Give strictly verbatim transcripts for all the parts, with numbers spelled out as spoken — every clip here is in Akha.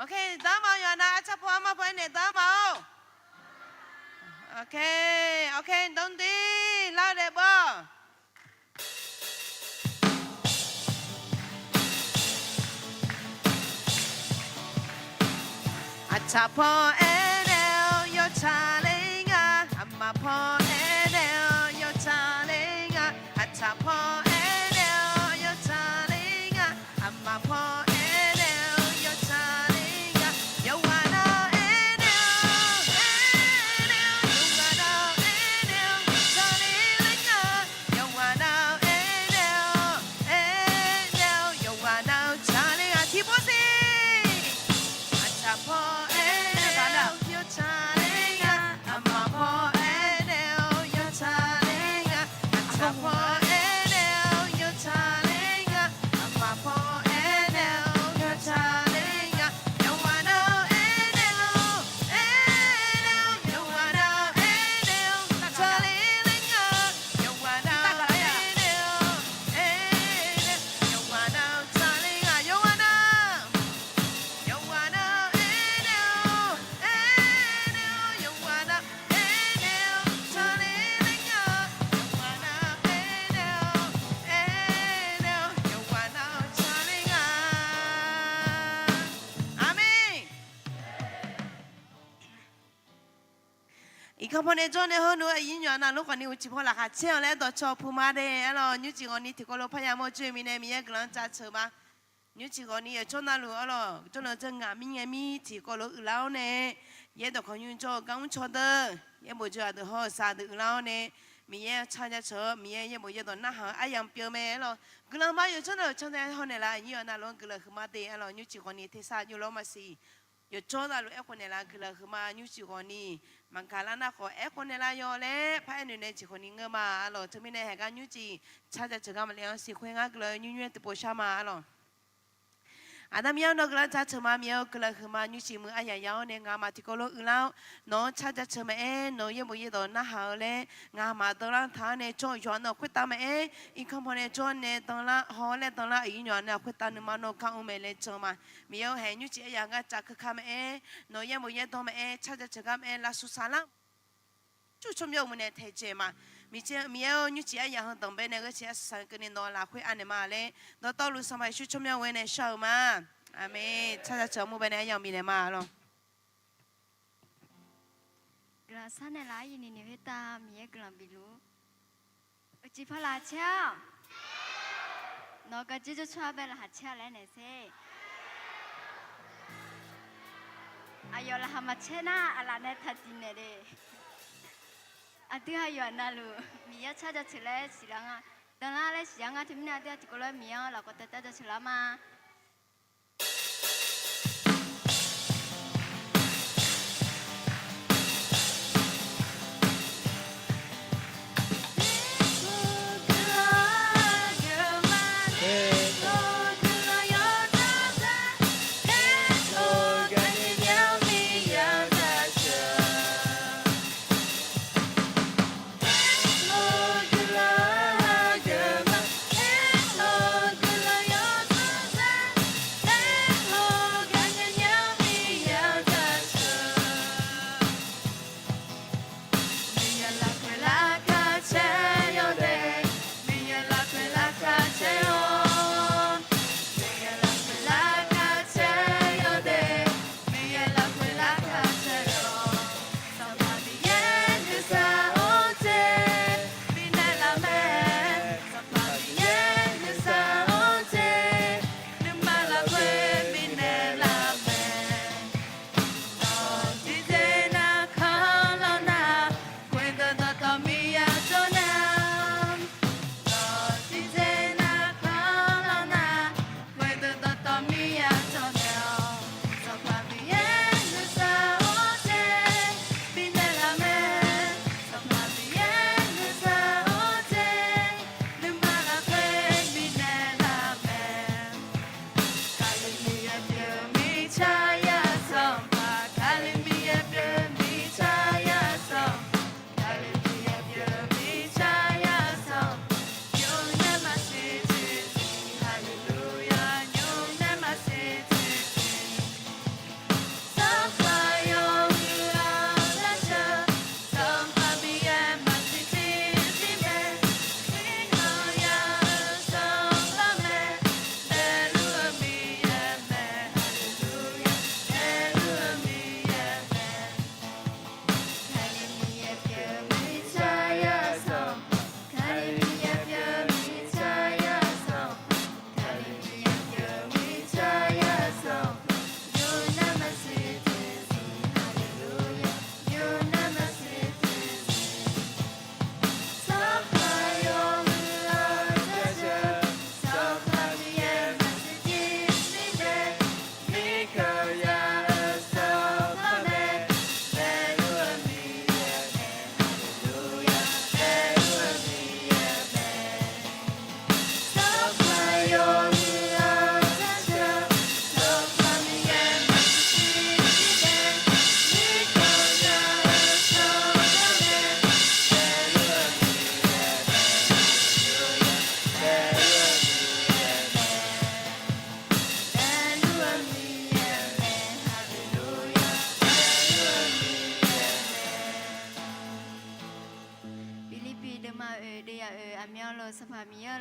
Ok, danrma-awq yawqha nav, arcar paw armar paw aernaeq danrma-awq. Ok, ok, dawr dir lar-eu daef bawr. Aqtsaq paw aernaeq-awr yawtsaq ler nga, aqma paw aernaeq-awr yawtsaq ler nga, aqtsaq paw aernaeq-awr yawtsaq ler nga, aqma paw aernaeq-awr yawtsaq ler nga, yawqghaq nav aernaeq-awr, aernaeq-awr, yawqghaq nav aernaeq-awr tsaqler ler nga, yawqghaq nav aernaeq-awr, aernaeq-awr, yawqghaq nav-eu tsaqler nga tiqpov siq. Aqtsaq paw aernaeq-awr yawtsaq ler nga, aqma paw aernaeq-awr yawtsaq ler nga, aqtsaq paw aernaeq-awr yawtsaq ler nga, aqma paw aernaeq-awr yawtsaq ler nga, yawqghaq nav aernaeq-awr, aernaeq-awr, yawqghaq nav aernaeq-awr tsaqler ler nga, yawqghaq nav aernaeq-awr, aernaeq-awr, yawqghaq nav tsaqler nga, yawqghaq nav, yawqghaq nav aernaeq-awr, aernaeq-awr, yawqghaq nav aernaeq-awr tsaqler ler nga, yawqghaq nav aernaeq-awr, aernaeq-awr, yawqghaq nav tsaqler nga. Aqmeq. Iqkanr paw nae jawr nae hawr nmr, aqyuif nymq-aq navluf khawfni uqcif paw laqkhaq caer-awq laer dawqcawq puq ma de. Arlawq, nymrcif ghawqni tiqkawv lof parya mawr joe mirnae Miqyaer guiqlanq jaceuq ma. Nymrcif ghawqni yawqjawr navluf arlawq jawrnan dzeur ngaq mirngae mir tiqkawv lof uiqlar-awr nae, yaerdawq khawqnymr jawr-eu gar mrcaw deuq, yaerbof jawr-eu aqdui hawr-eu saqdui uiqlar-awr nae, Miqyaer-anr car jaceuq-awr Miqyaer yaerbof yaerdawq narhaq-eu aryamq pyeuf mae arlawq. Guiqlanq ma yawqjawr navluf cantae hawnaeq laf, aqyuif nymq-aq navluf-anr guiqlanq huiqma de arlawq. Nymrcif ghawqni tersar jov lawr maqsiq. Yawqjawr navluf aerkhof naeqlaf guiqlanq huiqma. Nymrcif ghawqni maqgaq lar nar khawf aerkhof naeqlaf yawlaer paraer noeq nae jeq khawfni ngeur ma arlawq. Teumirnae haeqgar nymrcif car jaceuq gar maqle-anr siqkhoer ngar guiqlanq nymr nymr-aer tiqpov shar ma arlawq. Aqda Miqyaer-awr, nawq-eu guiqlanq jaceuq ma. Miqyaer-euq guiqlanq huiqma. Nymrcif muiq aryaq ya-awr nae nga'maf tiqkawv lof uiqlar-awr nawq-anr car jaceuq maqaer, nawq-eu yaerbof yaerdawq narhaq-eu laer nga'maf danlar taq-awr nae jawr-eu yawqha-anr khoertav maqaer, irkanr paw nae jawr nae danlar haw-awr laer danlar aqyuif nymq-aq nae khoertav nuima nawr gar mr mae laer jan ma. Miqyaer-awr, haeq nymrcif aryaq gar cav keuka maqaer, nawq-eu yaerbof yaerdawq maqaer, car jaceuq gar maqaer, lavsur saqlar-eu shur tsawrmyanr-eu muiq nae taedzaeq ma. Miqyaer-awr, nymrcif aryaq heu danqbae nae gheurcae arsaq saq keuvni nawq lafkhoer anaeq ma laer, dawqtawvluf Sanqpaq Yeqsur tsawrmyanr ghoer nae shar-eu ma. Aqmeq. Car jaceuq-anr mur bae nae aryamq bifnaeq ma arlawq. Guiqlanq sharnaeq laf-aer yiniq ni khoertav Miqyaer guiqlanq bifluf-ur. Uqcif paw laqkhaq caer-awq. Nawq-eu garjir jawr tsawrhaq bae laqkhaq caer-awq laer naeq sher. Aqyawf laqkhaq maqcaer nar aqlaf nae taqdiq naeq le. Aqdui aqyawf navluf Miqyaer car jaceuq laer siqlar nga. Danlar laer siqlar nga. Teumirnae aqdui tiqkawv lof-aer Miqyaer-anr lafkawv tae car jaceuq lar ma.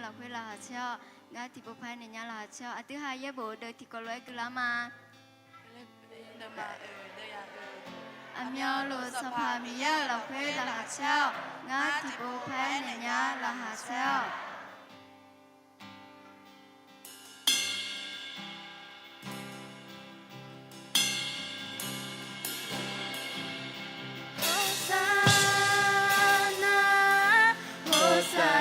lafkhoer laqkhaq caer-awq. Ngar tiqpov paq-aer naeq nya laqkhaq caer-awq. Aqdui ha yaerbof deuq tiqkawv lof-aer guiqlanq ma. Aqmyanluf Sanqpaq Miqyaer-euq lafkhoer laqkhaq caer-awq. Ngar tiqpov paq-aer naeq nya laqkhaq caer-awq. Hosanna, Hosanna,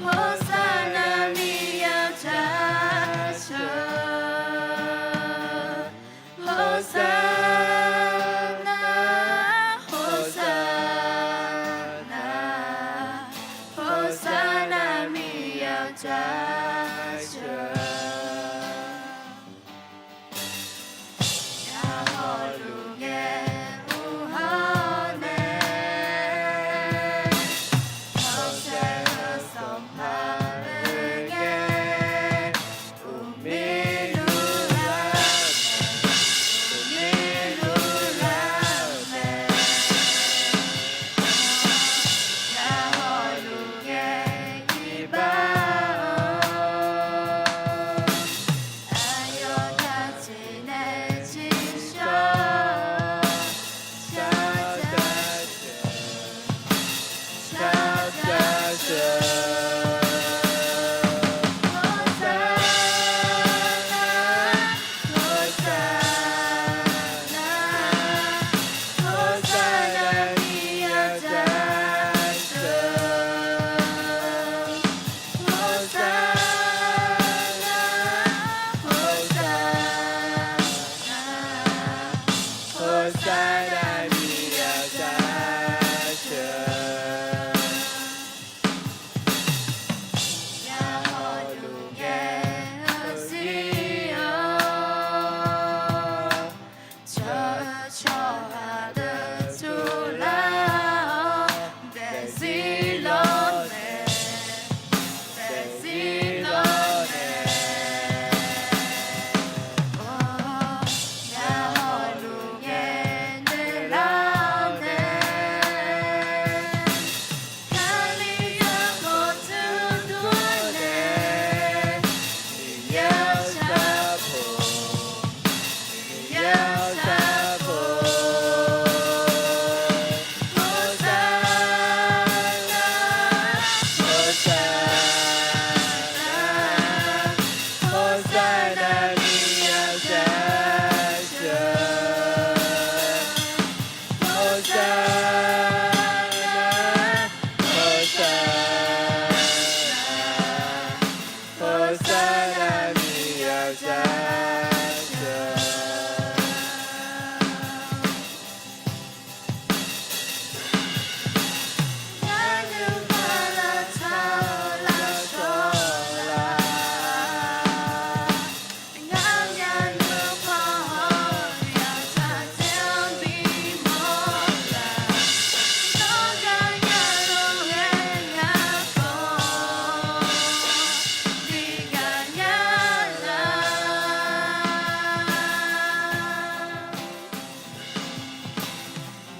Hosanna, Miqyaer jaceuq. Hosanna, Hosanna, Hosanna, Miqyaer jaceuq. Yawhawq luf ngae ur hawr nae, hawsaer-eu Sanqpaq oe ngae, uqmir luf lar-eu mae, uqmir luf lar-eu mae. Yawhawq luf ngae iqbax-awr, aqyawf taq jeq nae jir shawr-awr, shar jaceuq, shar jaceuq. Hosanna, Hosanna, Hosanna, Miqyaer jaceuq. Hosanna, Hosanna, Hosanna, Miqyaer jaceuq. Yawhawq luf ngae heurzir-awr, tsawrhaq deuq tuvlar-awr, daefzir lawr mae, daefzir lawr mae. Yawhawq luf ngae noeqlar-awr nae, Kali-euq khoftuv dur nae, Miqyaer-anr sharpov, Miqyaer-anr sharpov. Hosanna, Hosanna, Hosanna, Miqyaer jaceuq. Hosanna, Hosanna, Hosanna, Miqyaer jaceuq. Ngar nuima lavtaq-eu lafshawr la? Ngar myavnuiv khawf hawr-eu yawtsaq tser-anr bimawr la? Nawr gaqnya-eu ghae ngar khawf bi gaqnya la?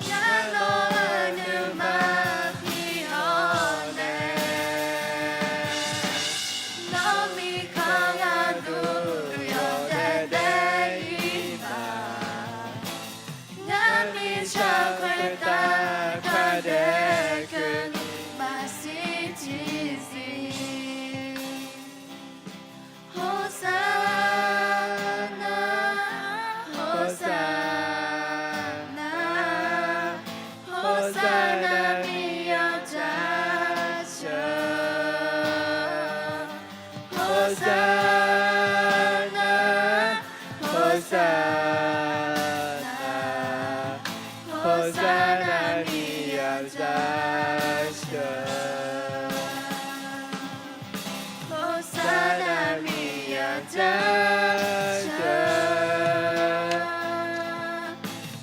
Ngar nawq-euq nuima pi-awr nae, nawr mirkhanq gharduq yawdaef daef-ir ma. Ngar mirtsaq khoertav kadae keuvni maqshir tiqzir. Hosanna, Hosanna, Hosanna, Miqyaer jaceuq. Hosanna, Hosanna, Hosanna, Miqyaer jaceuq. Hosanna, Miqyaer jaceuq.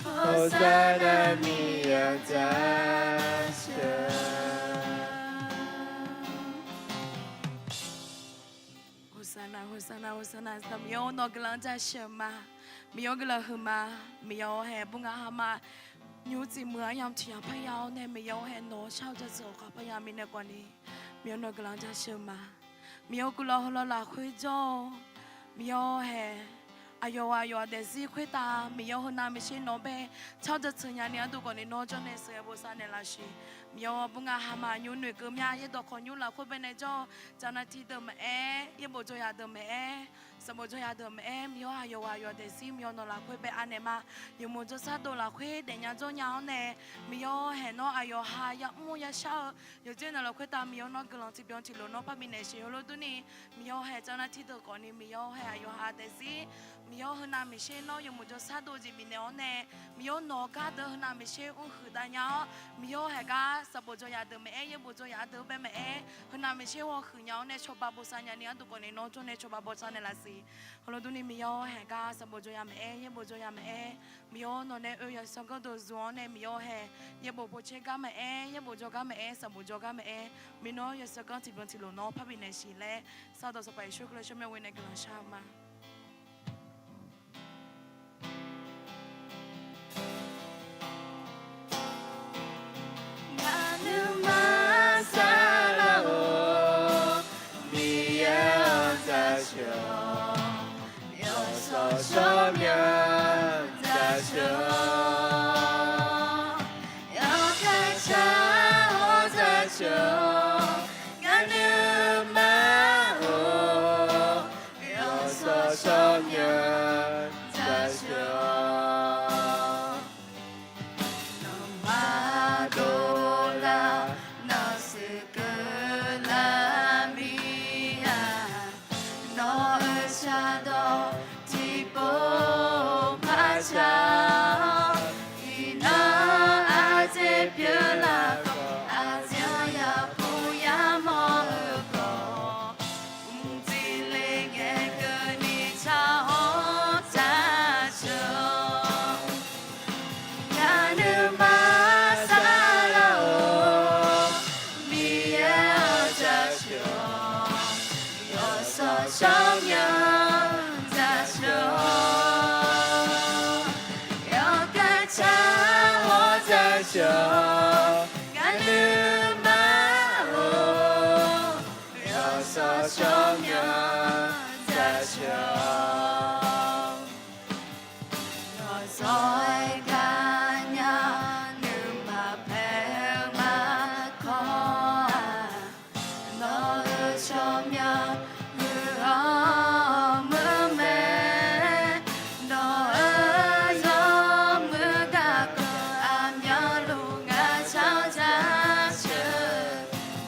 Hosanna, Miqyaer jaceuq. Hosanna, Hosanna, Hosanna. Miqyaer-or, nawq guiqlanq jaceuq ma. Miqyaer-or, guiqlanq huiqma. Miqyaer-or, hae bur nga ha ma. Nymr tsiqmuiq aryamq tiq yaq parya-awr nae, Miqyaer-awr hae nawq-awr shar-eu jaceuq awqkaq parya mirnae khawfni, Miqyaer nawq-eu guiqlanq jaceuq ma. Miqyaer-awr guiqlanq heulof lafkhoer jawr-awr, Miqyaer-awr hae aqyawf-euq aqyawf-aq daefzir khoertav Miqyaer-awr heunav maeqsher nawq-anr bae car-awr jaceuq nyani arduq khawfni nawr jawrnae sheuqghae bosav naeqlaf siq. Miqyaer-awr bur nga haqmaf nymr noeqkeuv mya yaerdawq khawf nymr lafkhoer bae nae jawr-awr, jaqnav tiq deuq maqaer, yaerbof jawr yaf deuq maqaer, sanqbof jawr yaf deuq maqaer, Miqyaer-awr aqyawf-euq aqyawf daefzir Miqyaer-awr nawq lafkhoer bae anaeq ma. Yawmuiq jawrshar dov lafkhoer daefnya jawrnya-awr nae, Miqyaer-awr hae nawr aqyawf ha yamr yashar-eu yawqjeq naeq lafkhoer tav Miqyaer-awr nawr guiqlanq tiqbyan tiqlof nawr parbi naeq siq. Heulof durni, Miqyaer-awr hae jaqnav tiq deuq khawfni Miqyaer-awr hae aqyawf ha daefzir Miqyaer-awr heunav maeqsher nawr yawmuiq jawrshar dov jeq bifnaeq-awr nae, Miqyaer-awr nawq-eu gar deuq heunav maeqsher mrhuiq dav nya-awr, Miqyaer-awr hae gar sanqbof jawr yaf deuq maqaer, yaerbof jawr yaf deuq bae maqaer, heunav maeqsher haw huiq nya-awr nae cawba bosav nyani arduq khawfni nawr jawrnae cawba bosav naeqlaf siq. Heulof durni Miqyaer-awr hae gar sanqbof jawr yaf maqaer, yaerbof jawr yaf maqaer, Miqyaer-awr nawq nae oe yawsanr ganrdeuq zmq-awr nae Miqyaer-awr hae yaerbof povcaer gar maqaer, yaerbof jawr gar maqaer, sanqbof jawr gar maqaer, Miqyaer nawr yawsanr ganr tiqbyan tiqlof nawr parbi naeq siq laer, sardawq Sanqpaq Yeqsur Kali-euq tsawrmyanr ghoe nae guiqlanq shar-eu ma. Ngaq nuima saflar-or, Miqyaer-anr jaceuq-awq, yawshawr tsawrmyanr jaceuq-awq, yawkhav car-awr jaceuq-awq, ngaq nuima-or, yawshawr tsawrmyanr jaceuq-awq. Nawmaf dovlar, nawq siqkeuv lar mir-aq, nawq-euq shardawq tiqpov par shar-awr, iqnan ardzae pyeuflar khawf, aqzanq yaqpov yamawr-eu khawf, mqdzaeq le ngaeqkeuvni car-awr jaceuq-awq. Ngaq nuima saflar-or, Miqyaer-anr jaceuq-awq, yawshawr tsawrmyanr jaceuq-awq, yawkhav car-awr jaceuq-awq, ngaq nuima-or, yawshawr tsawrmyanr jaceuq-awq. Yawqzawq-aer gar nya nuima paeq-eu ma kawr-aq, nawq-euq tsawrmyanr muiq-awr muiq mae. Nawq-euq yawmuiq garkawv aqmyanluf ngaq car jaceuq,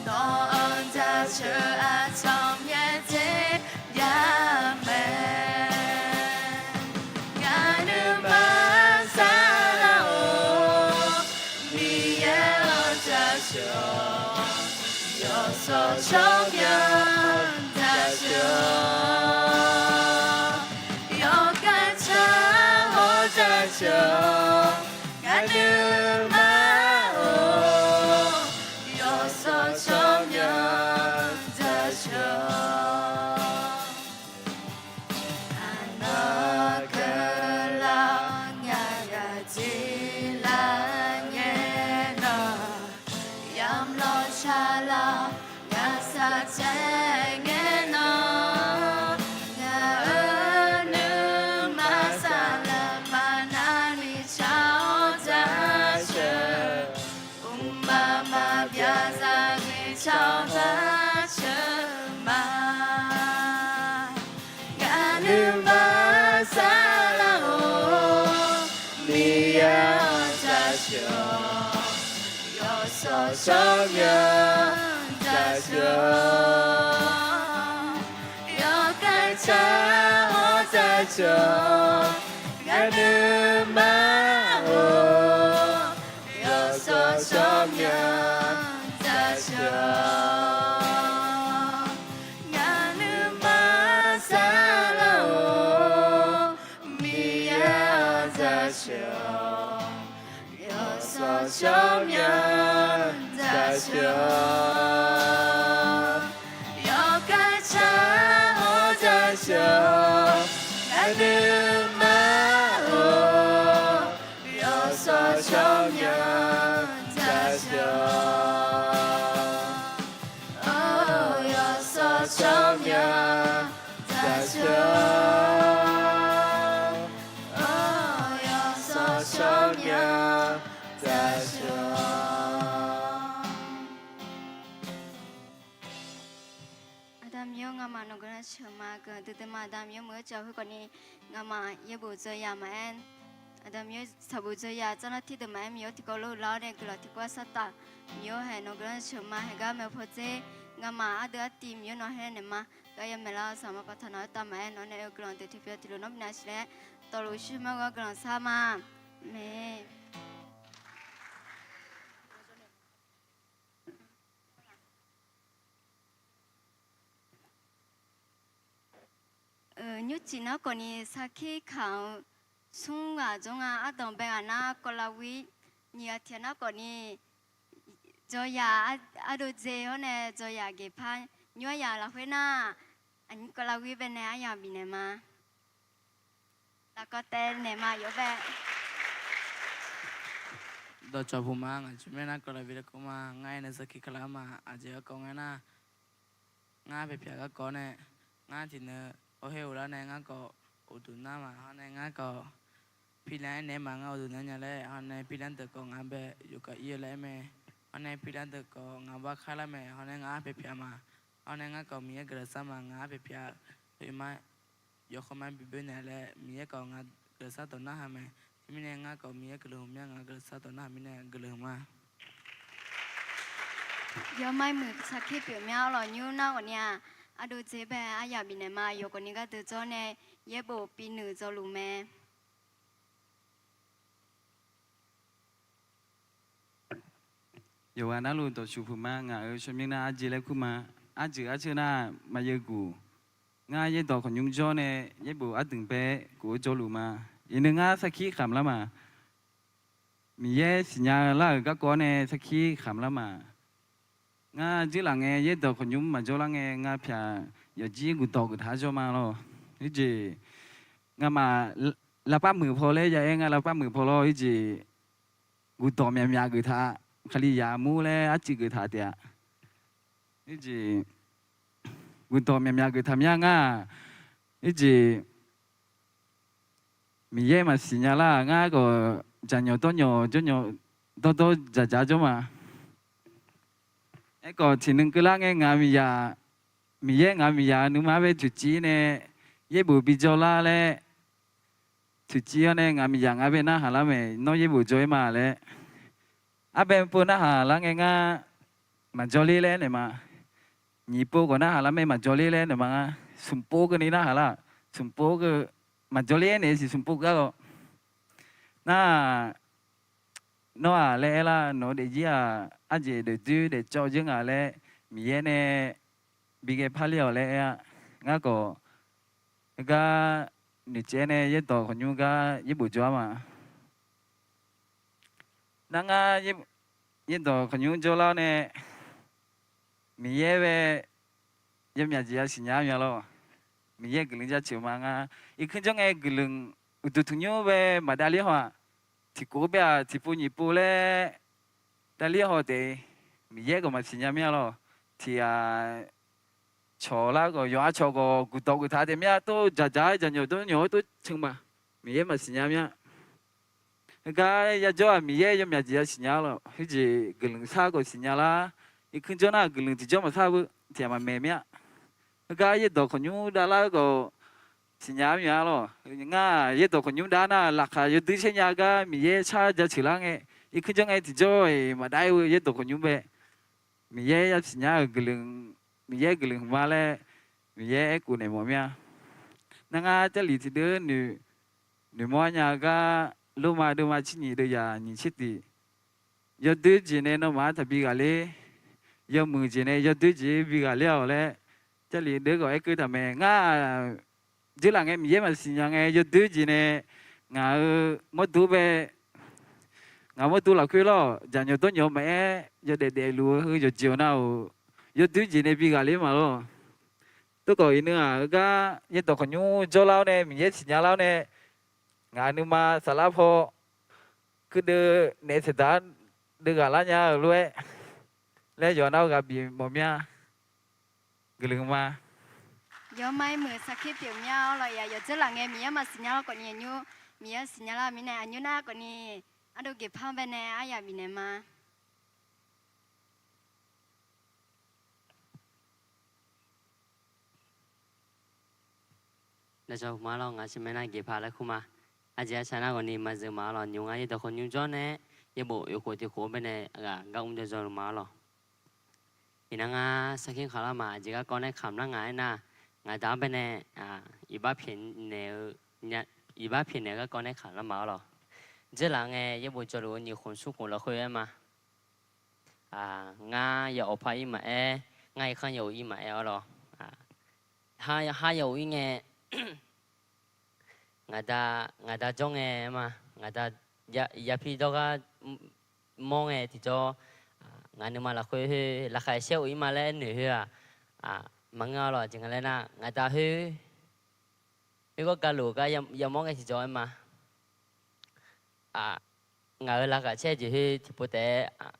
nawq-anr jaceuq aqcawq myaerdzae jav mae. Ngaq nuima saflar-or, Miqyaer-anr jaceuq-awq, yawshawr tsawrmyanr jaceuq-awq, yawkhav car-awr jaceuq-awq, ngaq nuima-or, yawshawr tsawrmyanr jaceuq-awq. Aqnan keuvlar ngaq yaq jeq lar ngae nan, yamlawr sharlar ngaq saqcaev ngae nan, ngaq-euq nuima saflar maqnavni car-awr jaceuq, mqmaq maqbyav zaqngae car-awr jaceuq ma. Ngaq nuima saflar-or, Miqyaer-anr jaceuq-awq, yawshawr tsawrmyanr jaceuq-awq, yawkhav car-awr jaceuq-awq, ngaq nuima-or, yawshawr tsawrmyanr jaceuq-awq. Ngaq nuima saflar-or, Miqyaer-anr jaceuq-awq, yawshawr tsawrmyanr jaceuq-awq, yawkhav car-awr jaceuq-awq, ngaq nuima-or, yawshawr tsawrmyanr Sawr mya taq shawr, yawsanr sawr mya taq shawr. Aqda Miqyaer-or, ngamaf nawq guiqlanq sheuq ma. Guiqlanq duidui ma. Aqda Miqyaer meuq-eu cawq heu khawfni ngamaf yaerbof dzaw yaq maqaer, Aqda Miqyaer saqbof dzaw yaq, tsarnar tirdeuq maqaer, Miqyaer-or tiqkawv lof lar-awr nae guiqlanq tiqkawv-a sartaf, Miqyaer-or haeq nawq guiqlanq sheuq ma. Haeqgar maeqpaw dzer, ngamaf ardeuv artiv Miqyaer nawq haer naeq ma. Gar yamaeq lar-awr saqma paqtaq nawq-aer taf maqaer, nawq nae-eu guiqlanq deuq tiqpyawq tiqlof nawr bifnav siq laer tawvluf shuir ma-awr guiqlanq shar ma. Maeq Nymrcif nar khawfni sarkir kaq-eu smr ghaq jawr nga. Ardanq bae ghaq nar kawvlavwir, nyiq ghaq tiq ghaq nar khawfni jawryaq ardov dzae hawr nae jawryaq geqpar nymr aryaq lafkhoer nar, aqnyir kawvlavwir bae nae aryaq bifnaeq ma. Lafkawv taev naeq ma yawf bae. Dawqcawq puq ma, ngaq jir maer nar kawvlavwir laer kur ma. Ngar aernae sarkir kaqlar ma. Aqjeq garkawv ngae nar, ngar pyaeqpyaq garkawv nae, ngar tiqnan or her uvlar nae ngar khawf uqduq nar ma. Hawr nae ngar khawf pirlanr aernaeq ma, ngar uqduq nar nya laer. Hawr nae pirlanr deuq khawf ngaq bae yawkaq ir-eu laer aer mae. Hawr nae pirlanr deuq khawf ngaq bar kar lar mae. Hawr nae ngar pyaeqpyaq ma. Hawr nae ngar khawf Miqyaer guiqlanq shar ma. Ngaq pyaeqpyaq oe ma, yawkhav ma bi boe naeq laer Miqyaer khawf ngaq guiqlanq shar dawq narhaq mae. Teumirnae ngar khawf Miqyaer guiqlanq hmq mya, ngaq guiqlanq shar dawq narhaq mirnae guiqlanq hmq ma. Yawmar muiq sarkir pyeuf mya-awr lawq. Nymr nar khawfni-aq, ardov dzae bae aryaq bifnaeq ma. Yawf khawfni gardeuv jawr nae yaerbof binuiq dzawluf mae. Yawqghaq narluf dawqshuq puq ma. Ngaq-euq tsawrmyanr nar arjeq laer kur ma. Arjeuq arceuq nar maqyaev guq. Ngar yaerdawq khawqnymr jawr nae yaerbof ardanq bae kuv-eu jawrluf ma. Iqnan ngar sarkir khamq lar ma. Miqyaer siqnya lar-euq garkawv nae sarkir khamq lar ma. Ngar jirlaf ngae yaerdawq khawqnymr maqjawr lar ngae, ngar pyaq yawqjir guqdawq geuf taq-ar jawr ma lawr. Khoerjeq ngamaf lavpar muiq paw laer ya-aer ngar lavpar muiq paw lawr. Khoerjeq guqdawq myaqmyaq geuf taq, Kalizaq mur laer arcuiv geuf taq taef-a. Khoerjeq guqdawq myaqmyaq geuf taq mya ngar-aq, khoerjeq Miqyaer maqsiq nya lar-aq, ngar khawf jaqnyawq dawrnyawq jawrnyawq dawrdawr dzaqdzaq jawr ma. Aerkhawf tiqnan keuvlar ngae ngaq miqyaq, Miqyaer ngaq miqyaq nuima bae toeqciv nae yaerbof bijawr lar laer, toeqciv-awr nae ngaq miqyaq ngaq bae narhaq lar mae, nawr yaerbof jawr-ir ma laer. Arbae pov narhaq lar ngae ngar maqjawr ler laer naeq ma. Nyiq pov khawf narhaq lar mae maqjawr ler laer naeq ma ngar. Smq pov keuvni narhaq lar, smq pov keuv maqjawr ler naeq siq smq pov keuv-ar lawr. Nar nawr-aq laer aer lar, nawq-eu daefzir-aq arjeq daefdoer daefcawv dzeur nga laer Miqyaer nae bi ghae parler-awq laer aer-a. Ngar khawf heugar noeqtsaev nae yaerdawq khawqnymr gar yaerbof jawr-ar ma. Nar ngar yaerdawq khawqnymr jawrlar-awr nae Miqyaer bae yawmyaq jeq yasiq nya-ar mya lawr. Miqyaer guiqlanq jaceuq ma ngar. Irkanr jawr ngae guiqlanq uqduq tanqnymr bae maqdav ler haw-aq. Tiqkov bae-aq tiqpov nyiq pov laer dav ler haw taef-a. Miqyaer khawf maqsiq nya mir-a lawr. Tiq ghaq cawq lar khawf yawqha cawq khawf guqdawq geuf taq taef mir-a. Tov dzaqdzaq-aer jaqnyawq dawrnyawq-aer tov can ma. Miqyaer maqsiq nya mir-a. Heugar yajawr-aq Miqyaer yawmyaq jeq yasiq nya-ar lawr. Khoerjeq guiqlanq sar khawf siqnya lar. Irkanr jawr nar guiqlanq tiqjawr maqsar beu tiq ghaq maqmaeq mir-a. Heugar yaerdawq khawqnymr davlar-eu khawf siqnya-ar mya-ar lawr. Ngar yaerdawq khawqnymr dav nar laqkhaq yawdui saer nya gar Miqyaer sar jaceuq lar ngae, irkanr jawr ngae tiqjawr-iq maqdav-ir-eu yaerdawq khawqnymr bae Miqyaer yasiq nya-euq guiqlanq, Miqyaer guiqlanq hmq ma laer Miqyaer aerkhof naeq mawf mir-a. Nar ngar Jarlif tiqdeuv noeqmawr nya gar Lormav deuvma tser nyiq deuv yaq nyiq tser tiq, yawdoer jeq nae nawmaf-anr taqbi ghaqler, yawmuiq jeq nae yawdoer jeq bi ghaqler-awq laer Jarlif deuv khawf aerkeuv taq mae. Ngar jeurlaf ngae Miqyaer maqsiq nya ngae yawdoer jeq nae ngaq-euq mawrdo bae, ngaq mawrdo lafkhoer lawr jaqnyawq dawrnyawq maqaer yawdaef daefluf-eu heu yawqjeq-awq nar-aq, yawdoer jeq nae bi ghaqler ma lawr. Tov khawf iqnan-aq heugar yaerdawq khawqnymr jawrlar-awr nae Miqyaer siqnya lar-awr nae ngaq nuima saflar paw keuvdeuv naef saeqdaq-ar deuv ghaqlar nya-eu lof-aer laer yawqha nar-eu ghaq bif mawf mir-a. Guiqlanq ma. Yawma-ir muiq sarkir pyeuf mya-awr lawq, yawdzeur laf ngae Miqyaer maqsiq nya-awr khawfni aqnymr, Miqyaer siqnya lar mirnae aqnymr nar khawfni ardov geqpar-anr baenae aryaq bifnaeq ma. Dawqcawq ma lawr, ngaq siq mae nar geqpar laer kur ma. Aqjeq arshaq nar khawfni maqzeuq ma-awr lawq, nymq nga yaerdawq khawf nymr jawr nae, yaerbof oeq khof tiq khof-anr baenae ghaq gar mr jawr jawr-eu ma-awr lawq. Iqnan ngar sarkir khaqlar ma, aqjeq garkawv nae kamq lar ngaq aernar, ngaqda-anr baenae iqbax pyaeqnaeq-eu, iqbax pyaeqnaeq-eu garkawv nae kamq lar ma-awr lawq. Dzeurlaf ngae yaerbof jawrluf-eu nyiq khof smr khof lafkhoer aer ma. Ngar ya awqpar ir maqaer, ngar irkanr ya of ir maqaer-awr lawq. Har ya of ir ngae, ngaqda, ngaqda jawr ngae ma, ngaqda yapir dawrgar mawr ngae tiqjawr, ngaq nuima lafkhoer khoer laqkhaq shaer of ir ma laer noeq khoer-aq, maqngeur-awr lawq. Aqjeq nga laer nar, ngaqda khoer, khoergar galuf gar yamawr ngae tiqjawr aer ma. Ngaq-euq laqkhaq caer jeq khoer tiqpov taef-aer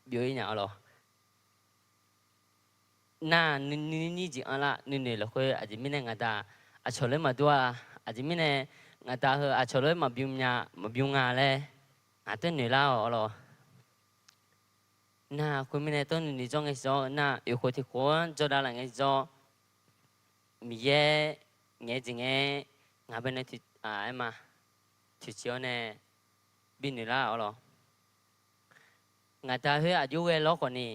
byov ir nya-awr lawq. Nar nuinir jeq anrlar nuinoeq lafkhoer aqjeq mirnae ngaqda aqcawq lof-aer maqdur-a, aqjeq mirnae ngaqda heu aqcawq lof-aer maqbymr nga laer ngaq tov noeq lar-awq lawq. Nar khoermirnae tov noeq jawr ngae tiqjawr nar, oeq khof tiq khof-anr jawrdav laf ngae tiqjawr, Miqyaer ngaeq-eu jeq ngae, ngaq baenae aer ma, toeqciq-awr nae binoeq lar-awq lawq. Ngaqda khoer aqjox ghae lawr khawfni,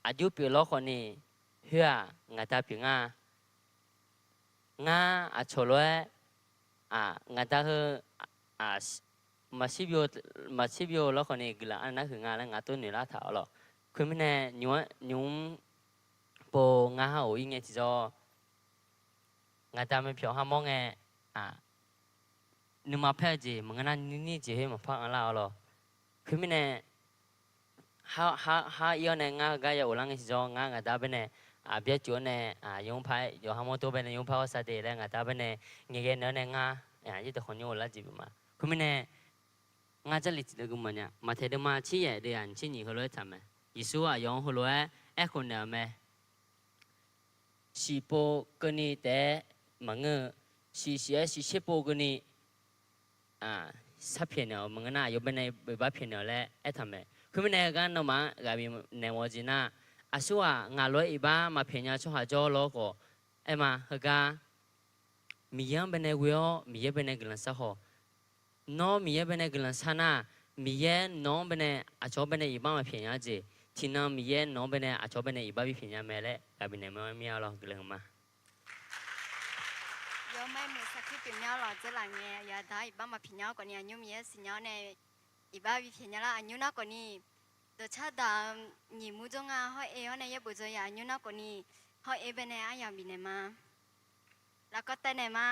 aqjox pyeuf lawr khawfni, khoer-aq ngaqda pyeuf nga. Ngar aqcawq lof-aer ngaqda heu maqshir byov lawr khawfni guiqlanq arnav huiq nga laer ngaq tov noeq lar taq-awr lawq. Khoermirnae nymq-mr pov ngar har of ir ngae tiqjawr, ngaqda mae pyawq har mawr ngae, nuima paer-eu jeq maqngeur nar nuinir jeq khoer maqpar anrlar-awr lawq. Khoermirnae, har ir-awr nae ngar heugar ya of lar ngae tiqjawr, ngar ngaqda baenae byaercuf-awr nae yawmr par-aer yawqha mawr dov baenae yawmr par hawr sar de laer ngaqda baenae ngaeqghae naeq-awr nae ngar yaerdawq khawf nymr of lar jeq bif ma. Khoermirnae, ngar Jarlif tiqdeuv gui mawfnya, Maqtaeq deuvma tser yaef deuv yaf nyiq tser nyiq heulof-aer taq mae. Yeqsur aqyawf-anr heulof-aer aerkhof naeq-euq mae. Shiqpov keuvni taef-aer maqngeur-eu, shiq shiq-aer shiq tser pov keuvni sharpyaeq naeq-awq maqngeur nar, aqyawf baenae iqbax pyaeq naeq-awq laer aertaq mae. Khoermirnae heugar nawmaf-anr ghaq bifnaeq mawf-eu jeq nar, aqsurghaq ngaq lof-aer iqbax maqpyaeq nya tsawrhaq jawr lawr khawf, aer ma heugar Miqyaer-anr baenae ghoe-awr Miqyaer baenae guiqlanq shar khawf, nawr Miqyaer baenae guiqlanq shar nar, Miqyaer nawq-anr baenae aqcawq-anr baenae iqbax maqpyaeq nya-eu jeq, tiqnan Miqyaer nawq-anr baenae aqcawq-anr baenae iqbax bipyaeq nya mae laer ghaq bifnaeq mawf-aer mir-awr lawq. Guiqlanq ma. Yawmaer muiq sarkir pyeuf mya-awr lawq, dzeurlaf ngae yawqha da-anr iqbax maqpyaeq nya-awr khawfni aqnymr Miqyaer siqnya-awr nae iqbax bipyaeq nya lar aqnymr nar khawfni, dawqcar daq-eu nyiq mur jawr nga hawr-eu-awr nae yaerbof dzaw ya aqnymr nar khawfni, hawr-eu baenae aryamq bifnaeq ma. Lafkawv taev naeq ma.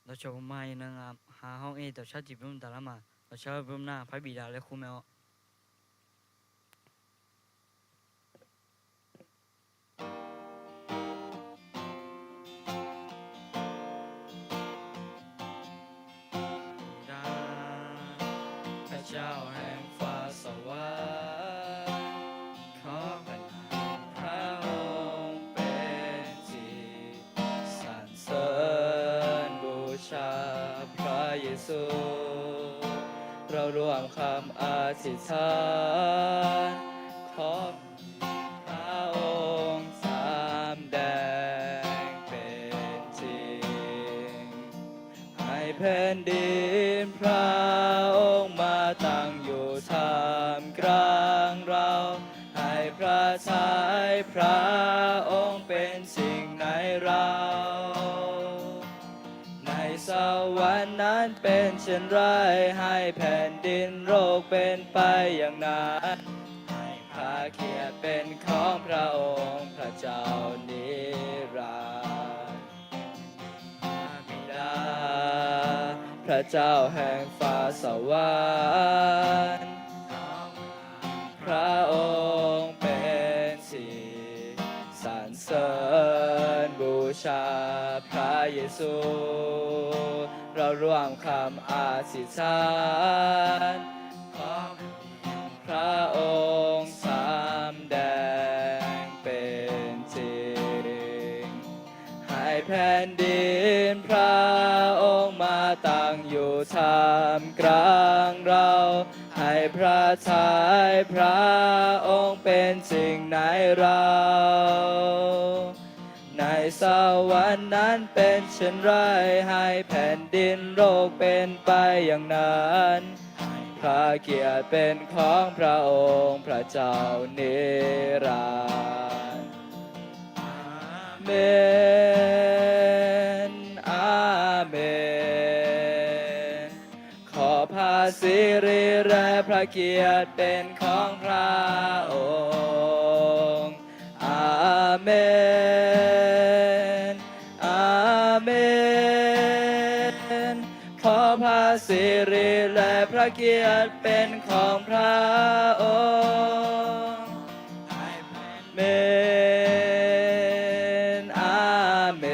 Dawqcawq ma iqnan ngaq ha hawr-eu dawqcar tiqbymr daqlar ma. Dawqcar bymr nar parbif da laer kur mae-awr. Sanqsanqsanq บูชาพระเยซู เราร่วมคำอธิษฐาน ขอพระองค์สำแดงเป็นจริง ให้แผ่นดินพระองค์มาตั้งอยู่ท่ามกลางเรา ให้พระทัยพระองค์เป็นจริงในเรา ในสวรรค์นั้นเป็นเช่นไร ให้แผ่นดินโลกเป็นไปอย่างนั้น ให้พระเกียรติเป็นของพระองค์พระเจ้านิรันดร์ พระบิดา พระเจ้าแห่งฟ้าสวรรค์ พระองค์เป็นที่สรรเสริญบูชาพระเยซู เราร่วมคำอธิษฐาน ขอพระองค์สำแดงเป็นจริง ให้แผ่นดินพระองค์มาตั้งอยู่ท่ามกลางเรา ให้พระทัยพระองค์เป็นจริงในเรา ในสวรรค์นั้นเป็นเช่นไร ให้แผ่นดินโลกเป็นไปอย่างนั้น ให้พระเกียรติเป็นของพระองค์พระเจ้านิรันดร์ อาเมน อาเมน ขอพระสิริและพระเกียรติเป็นของพระองค์ อาเมน อาเมน ขอพระสิริและพระเกียรติเป็นของพระองค์ อาเมน อาเม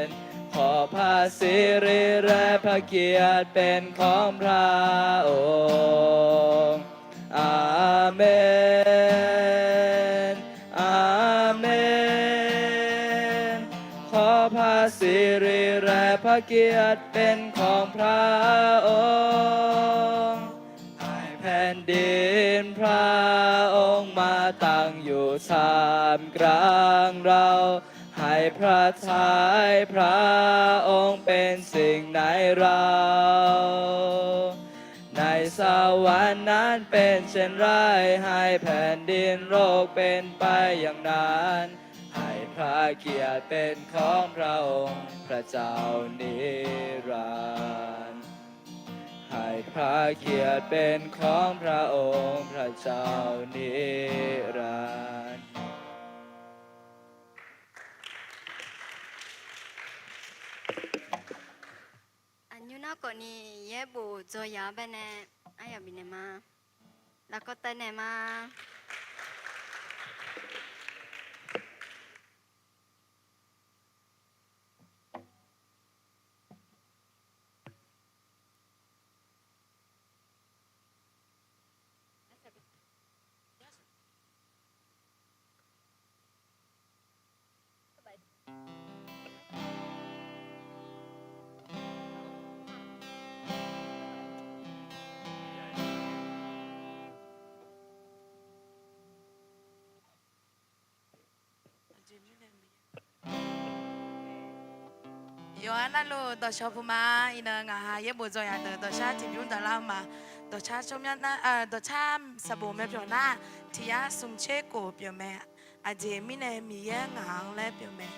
น ขอพระสิริและพระเกียรติเป็นของพระองค์ อาเมน อาเมน ขอพระสิริและพระเกียรติเป็นของพระองค์ ให้แผ่นดินพระองค์มาตั้งอยู่ท่ามกลางเรา ให้พระทัยพระองค์เป็นสิ่งในเรา ในสวรรค์นั้นเป็นเช่นไร ให้แผ่นดินโลกเป็นไปอย่างนั้น ให้พระเกียรติเป็นของพระองค์พระเจ้านิรันดร์ ให้พระเกียรติเป็นของพระองค์พระเจ้านิรันดร์ Aqnymr narkhawf ni yaerbof dzaw ya-awr baenae aryaq bifnaeq ma. Lafkawv taev naeq ma. Yawqha navluf dawqshawq puq ma. Iqnan ngaq ha yaerbof dzaw yaq deuq dawqshar tiqbymr daqlar-eu ma. Dawqshar tsawrmyanr nar, dawqshar sanqbof mae pyeuf nar, tiq yar smq tser kof pyeuf mae. Aqjeq mirnae Miqyaer ngaq-anr laer pyeuf mae.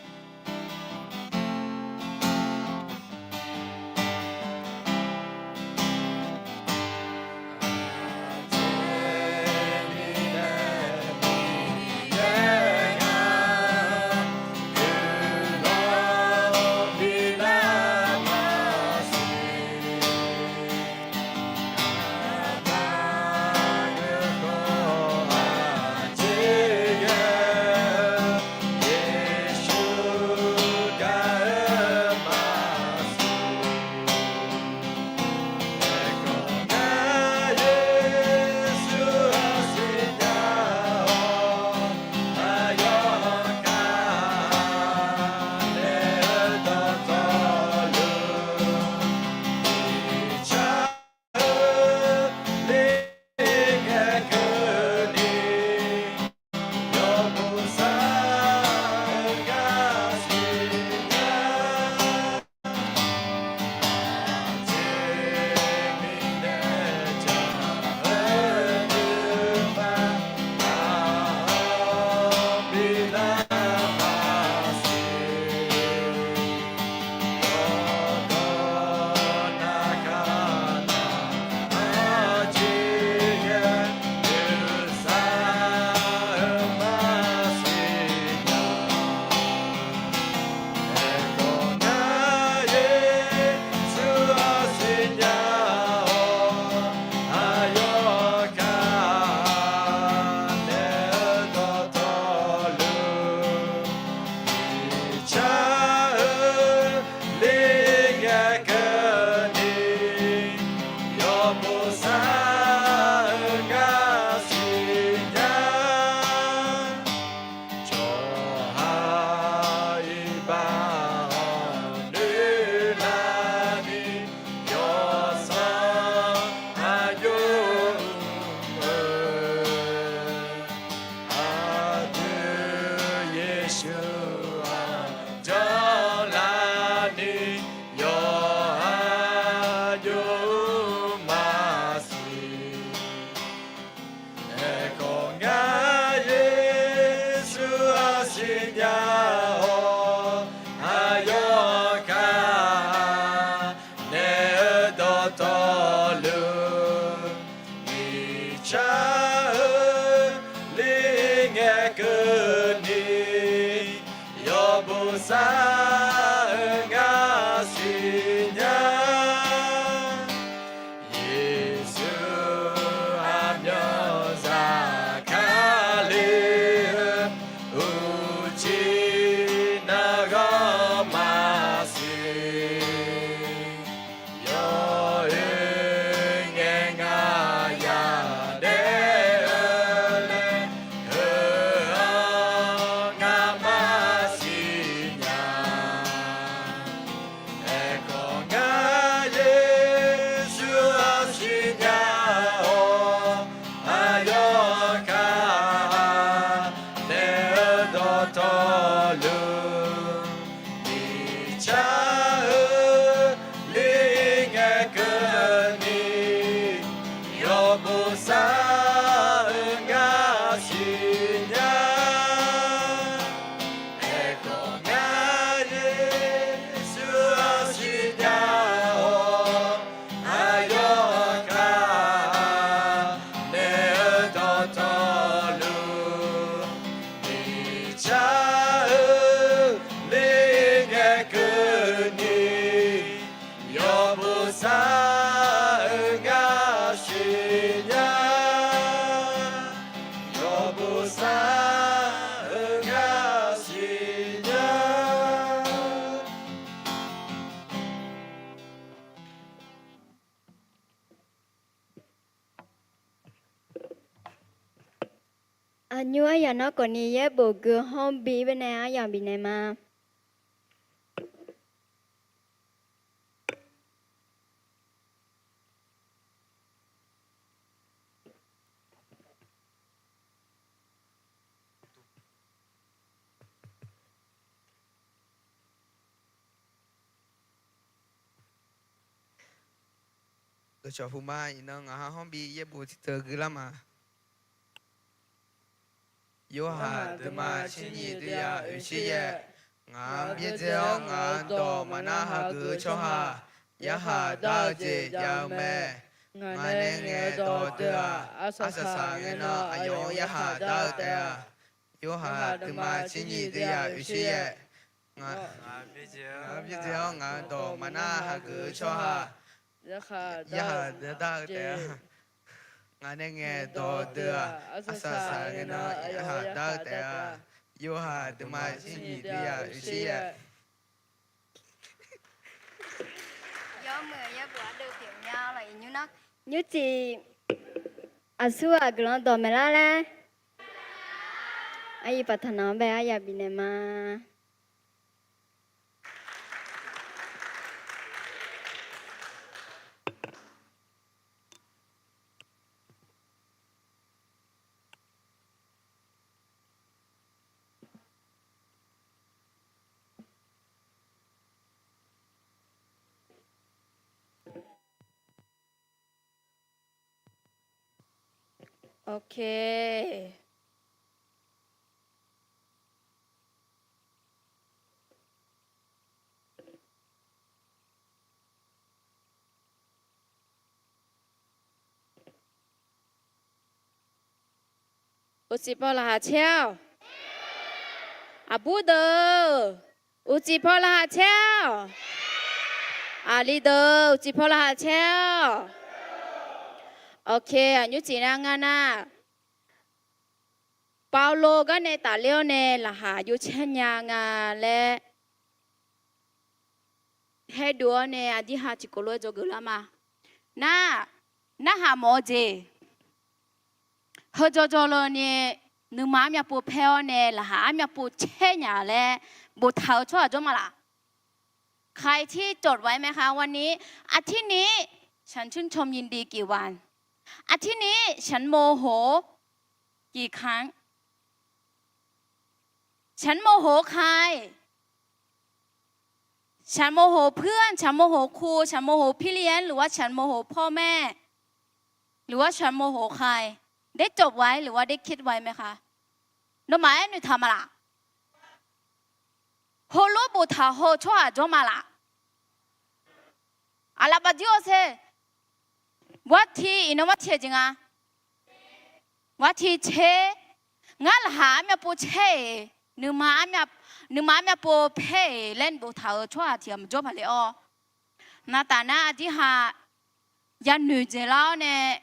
Yawbosav-eu ngar siqnya. Tsawrhaq iqbax-anr noeqlaf ni, yawsanr aqjox-eu aqdui Yeqsur-anr janlaf ni, yawqha jawr-eu maqsiq. Aerkhawf ngar Yeqsur-anr siqnya-awr, aqyawf kaq nae-eu dawqtawvluf, micaer-eu li ngae keuvni, yawbosav-eu ngar siqnya. Yeqsur aqmyanzaq Kali-eu uqcif nargawr maqsiq. Yawoe ngae ngaq yadaef-eu laer, heu-anr ngar maqsiq nya. Aerkhawf ngar Yeqsur-anr siqnya-awr, aqyawf kaq nae-eu dawqtawvluf, micaer-eu li ngae keuvni, yawbosav-eu ngar siqnya. Aerkhawf ngar Yeqsur-anr siqnya-awr, aqyawf kaq nae-eu dawqtawvluf, micaer-eu li ngae keuvni, yawbosav-eu ngar siqnya. Yawbosav-eu ngar siqnya. Aqnymr aryamq narkhawf ni yaerbof gui hawr bi baenae aryamq bifnaeq ma. Dawqcawq puq ma. Iqnan ngaq ha hawr bi yaerbof tiqdeuq gui lar ma. Yorhaq deuvma tser nyiq deuvyaq oeqtser yaef. Ngaq-anr byaerdzae-awr ngaq-euq dawq maqnar hageuf-eu tsawrhaq, yarkhaq dar-eu jeq jav-eu mae. Ngaq nae ngaeq-eu dawq deuq-aq, arsaq saq ngae nan aqyawf-anr yarkhaq dar-eu taef-a. Yorhaq deuvma tser nyiq deuvyaq oeqtser yaef. Ngaq-anr byaerdzae-awr ngaq-euq dawq maqnar hageuf-eu tsawrhaq, yarkhaq dar-eu taef-a. Ngaq nae ngaeq dawq deuq-aq, arsaq saq ngae nan aqyawf-anr yarkhaq dar-eu taef-a. Yorhaq deuvma tser nyiq deuvyaq oeqtser yaef. Nymrcif aqsurghaq guiqlanq dawq maeqlar laer aqyuif paqtaqnaq-anr bae aryamq bifnaeq ma. Ok. Uqcif paw laqkhaq caer-awq. Aqbur deuq, uqcif paw laqkhaq caer-awq. Aqli deuq, uqcif paw laqkhaq caer-awq. Ok, aqnymr cif nar ngar nar, Pavlov garnae tafler-awr nae laqkhaq jov caer nya nga laer haerduv-awr nae aqdirha tiqkawv lof-aer dzawgeuf lar ma. Nar, Narhaq mawf-eu jeq, heu jawrjawr lani nuima armyav pov paer-awr nae laqkhaq armyav pov caer nya laer boftaq-euq tsawrhaq jawr ma laq? ใครที่จดไว้ไหมคะ วันนี้ อาทิตย์นี้ ฉันชื่นชมยินดีกี่วัน อาทิตย์นี้ ฉันโมโหกี่ครั้ง ฉันโมโหใคร ฉันโมโหเพื่อน ฉันโมโหครู ฉันโมโหพี่เลี้ยง หรือว่าฉันโมโหพ่อแม่ หรือว่าฉันโมโหใคร ได้จดไว้หรือว่าได้คิดไว้ไหมคะ Nawmaf aernaeq taq ma laq? Heulof boftaq haw-eu tsawrhaq jawr ma laq? Aqlaf bafdir-awr ser. Warti iqnan warti-eu jeq nga. Warti tser. Ngar laqkhaq armyav pov caer-iq, nuima armyav pov paer-iq laer boftaq-euq tsawrhaq tiq ghaq maqjawr paq le-awr, naqtaf nar aqdirhaq yanoeq dzaeqlar-awr nae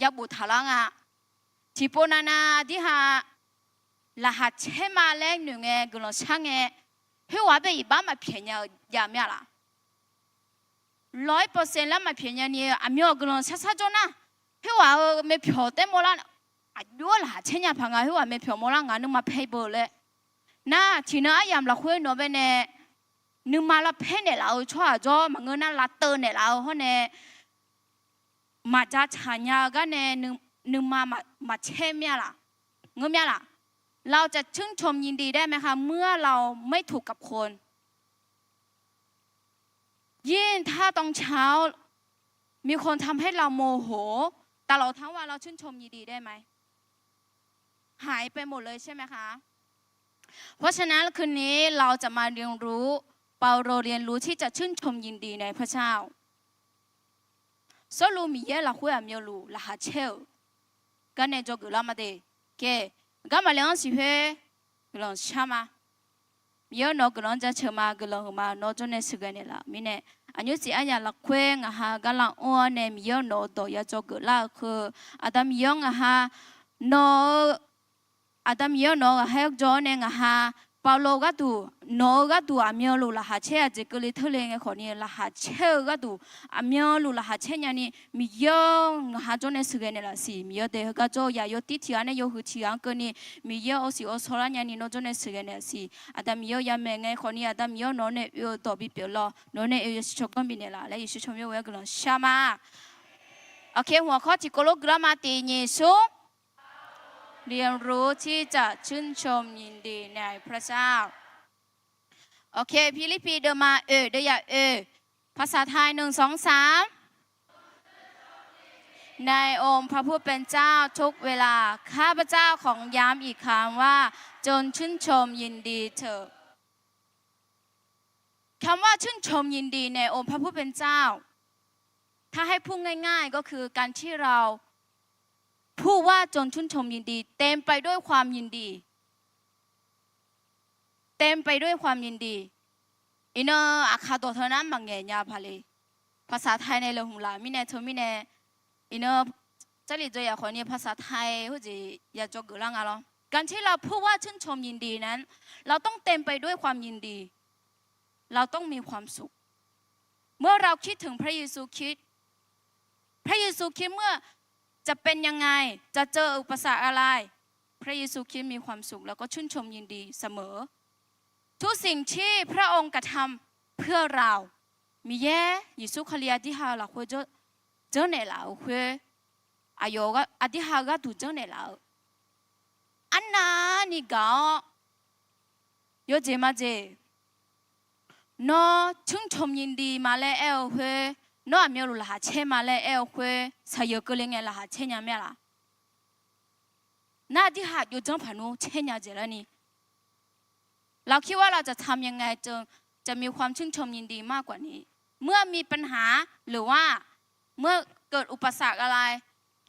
yaboftaq lar nga. Tiqpov navnav aqdirhaq laqkhaq caer ma laer noeq ngae guiqlanq shar ngae, khoerghaq bae iqbax maqpyaeq nya-eu jav mir-a laq? Lawr-ir pawsae lar maqpyaeq nyani aqmyan-euq guiqlanq shar shar jawr nar, khoerghaq-euq myavpyawq taer mawrlar, aqjox-aer laqkhaq caer nya paq nga, khoerghaq myavpyawq mawrlar nga nuima paer beu laer. Nar tiqnan aryamq lafkhoer nawq bae nae nuima lavpaer naeqlaf-eu tsawrhaq jawr maqngeur nar lavteuv naeqlaf-eu hawr nae maqja tsaq nya-eu gar nae nuima maqcaer mir-a laq? Ngeur mir-a laq? เราจะชื่นชมยินดีได้ไหมคะ เมื่อเราไม่ถูกกับคน ยิ่งถ้าตอนเช้ามีคนทำให้เราโมโห ตลอดทั้งวันเราชื่นชมยินดีได้ไหม หายไปหมดเลยใช่ไหมคะ เพราะฉะนั้นคืนนี้เราจะมาเรียนรู้ เปาโลเรียนรู้ที่จะชื่นชมยินดีในพระเจ้า Sawrluv Miqyaer lafkhoer aqmyanluf laqkhaq caer-euq gar nae dzawgeuf lar ma de. Kae, garma le-anr siqkhoer guiqlanq shar ma. Miqyaer-or, nawq-eu guiqlanq-anr jaceuq ma, guiqlanq huiq ma, nawr jawrnae sheuqghae naeqlaf-euq mirnae, aqnymr siq aryamq lafkhoer ngaq ha garlar anr-awr nae Miqyaer-or, nawq-eu dawq ya dzawgeuf lar-eu keuv, Aqda Miqyaer-or, ngaq ha nawq-eu Aqda Miqyaer-or, nawq-eu ghaqkhaer jawr-awr nae ngaq ha Pavlov gharduq, nawq-eu gharduq aqmyanluf laqkhaq caer-a jeq keuvle teurle ngae khawfni laqkhaq caer-eu gharduq aqmyanluf laqkhaq caer nyani Miqyaer-or, ngaq ha jawrnae sheuqghae naeqlaf siq. Miqyaer-or, daeq heugar jawr-eu yaq yawtir tiq ghaq nae yawhuiq tiq ghaq-anr keuvni Miqyaer-or, awsiq awsawr lar nyani nawr jawrnae sheuqghae naeqlaf siq. Aqda Miqyaer-or, yamaeq ngae khawfni Aqda Miqyaer-or, nawq-anr nae oe-eu dawq bipyeuf lawr, nawq-anr nae oe-eu yasiq tsawrganr bifnaeq laf laer Yeqsur tsawrmyanr-aer guiqlanq shar ma. Aqkaq hmq-awq khawr tiqkawv lof guiqlar ma tiq nyiq smr. เรียนรู้ที่จะชื่นชมยินดีในพระเจ้า Aqkaq Pirlirpiv deuvma oeq deuvyaq oeq, ภาษาไทย หนึ่ง สอง สาม ในองค์พระผู้เป็นเจ้าทุกเวลา ข้าพเจ้าขอย้ำอีกครั้งว่า จงชื่นชมยินดีเถิด คำว่าชื่นชมยินดีในองค์พระผู้เป็นเจ้า ถ้าให้พูดง่ายๆ ก็คือการที่เราพูดว่าจงชื่นชมยินดี เต็มไปด้วยความยินดี เต็มไปด้วยความยินดี Iqnan aqkaq dawq teu nar maqngaeq nya paq le. ภาษาไทย nae laeqhmq laf mirnae teumirnae, iqnan Jarlif dzaw yaq khawfni ภาษาไทย khoerjeq ya dzawgeuf lar nga lawr. การที่เราพูดว่าชื่นชมยินดีนั้น เราต้องเต็มไปด้วยความยินดี เราต้องมีความสุข เมื่อเราคิดถึงพระเยซูคริสต์ พระเยซูคริสต์เมื่อจะเป็นยังไง จะเจออุปสรรคอะไร พระเยซูคริสต์มีความสุข แล้วก็ชื่นชมยินดีเสมอ ทุกสิ่งที่พระองค์กระทำเพื่อเรา Miqyaer Yeqsur Kali aqdirhaq lafkhoer janrnaeq laf-euq khoer, aqyawf aqdirhaq gharduq janrnaeq laf-eu arnavni gaq-awr, yawjeq majeq, nawr ชื่นชมยินดี ma laer aer-eu khoer, nawr aqmyanluf laqkhaq caer ma laer aer-eu khoer, saqyeuq keuvle ngae laqkhaq caer nya mir-a laq? Nar aqdirhaq jov janr paq nmr caer nya jeq larni เราคิดว่าเราจะทำยังไง จึงจะมีความชื่นชมยินดีมากกว่านี้ เมื่อมีปัญหา หรือว่าเมื่อเกิดอุปสรรคอะไร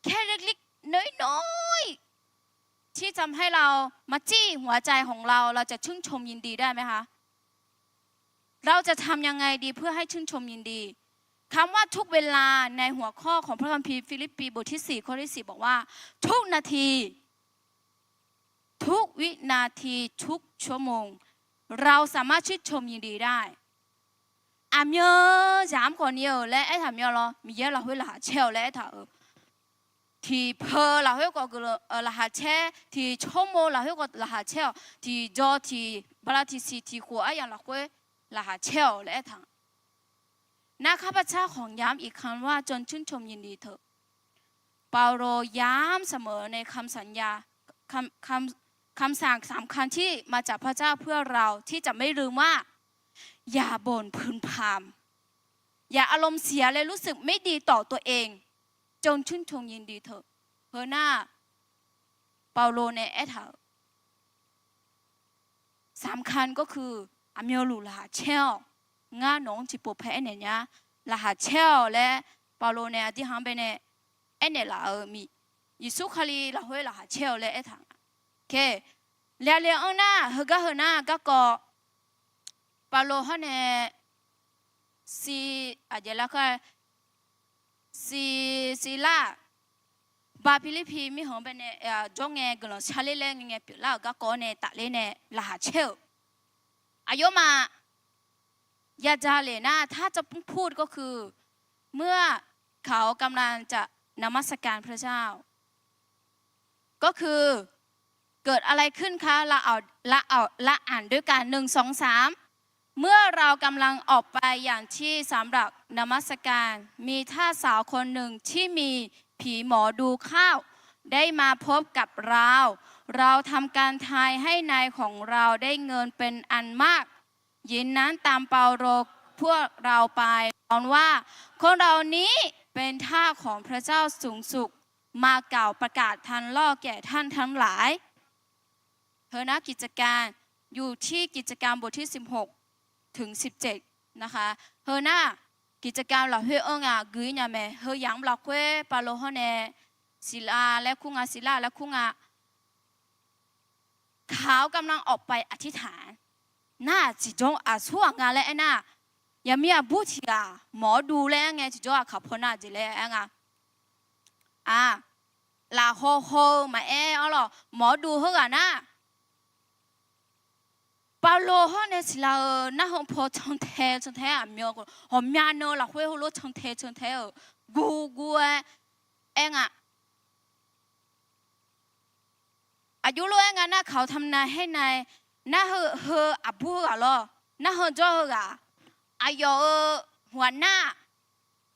แค่เล็กๆ น้อยๆ ที่ทำให้เรามาจี้หัวใจของเรา เราจะชื่นชมยินดีได้ไหมคะ เราจะทำยังไงดีเพื่อให้ชื่นชมยินดี คำว่าทุกเวลาในหัวข้อของพระคัมภีร์ ฟิลิปปีบทที่สี่ ข้อที่สี่ บอกว่า ทุกนาที ทุกวินาที ทุกชั่วโมง เราสามารถชื่นชมยินดีได้ Aqmyan zaq-anr khawfni-euq laer aertaq myanlawr, Miqyaer lafkhoer laqkhaq caer-awq laer aertaq-euq. tiqpeu lafkhoer khawf guiqlanq laqkhaq caer, tiq tsawrmov lafkhoer khawf laqkhaq caer-awq, tiqjaw tiq bala tiqsiq tiq khof aryamq lafkhoer laqkhaq caer-awq laer aertaq-a. นะครับ ข้าพเจ้าขอย้ำอีกครั้งว่าจงชื่นชมยินดีเถิด เปาโลย้ำเสมอในคำสัญญา คำ คำ คำสั่งสำคัญที่มาจากพระเจ้าเพื่อเราที่จะไม่ลืมว่า อย่าบ่นพึมพำ อย่าอารมณ์เสียและรู้สึกไม่ดีต่อตัวเอง จงชื่นชมยินดีเถิด Heu nar, Pavlov nae aertaq-euq สำคัญก็คือ aqmyanluf laqkhaq caer-awq. Ngar nawq-anr tiqpov pae aernaeq nya, laqkhaq caer-awq laer Pavlov nae aqdirhaq-anr baenae aernaeq laf-euq mi, Yeqsur Kali lafkhoer laqkhaq caer-awq laer aertaq-a. Lale-anr nar, heugar heu nar garkawv Pavlov hawr nae si, aqjeq lar kar, si, Silar ba Pirlirpiv mirkhanq-anr baenae jawr ngae guiqlanq sharler laer ngae pyeuflar-euq garkawv-awr nae tafler nae laqkhaq caer-euq. Aqyawfmaf ya dzaq lef nar, ถ้าจะพูดก็คือ เมื่อเขากำลังจะนมัสการพระเจ้า ก็คือ เกิดอะไรขึ้นคะ เราอ่านด้วยกัน หนึ่ง สอง สาม เมื่อเรากำลังออกไปยังที่สำหรับนมัสการ มีทาสสาวคนหนึ่งที่มีผีหมอดูเข้า ได้มาพบกับเรา เราทำการทายให้นายของเราได้เงินเป็นอันมาก หญิงนั้นตามเปาโลพวกเราไป ร้องว่า คนเหล่านี้เป็นทาสของพระเจ้าสูงสุด มากล่าวประกาศทางโลกแก่ท่านทั้งหลาย Heu nar กิจการ อยู่ที่กิจการบทที่สิบหกถึงสิบเจ็ดนะคะ Heu nar, กิจการ lafkhoer-anr nga gui nya mae. Heu yamq lafkhoer Pavlov hawr nae Siqlar laer kur nga, Siqlar laer kur nga. เขากำลังออกไปอธิษฐาน nar, aqjeq jawr aqsur ghaq nga laer aernar, yaqmir aqbur tiq ghaq mawq-awr duv laer aer ngae, tiq jawr aqkaq paw nar aqjeq laer aer nga. Aq, lafkhaw haw-eu maqaer-awr lawq, mawq-awr duv heughaq nar, Pavlov hawr nae Siqlar-euq narhaq paw cantae cantae-aer aqmyan ghawqmya nan lafkhoer heulof cantae cantae-euq guv guv-aer aer nga. Aqjox lof-aer nga nar, เขาทำงานให้นาย nar heu, heu aqbur heughaq lawr, narhaq jawr heughaq, aqyawf-euq หัวหน้า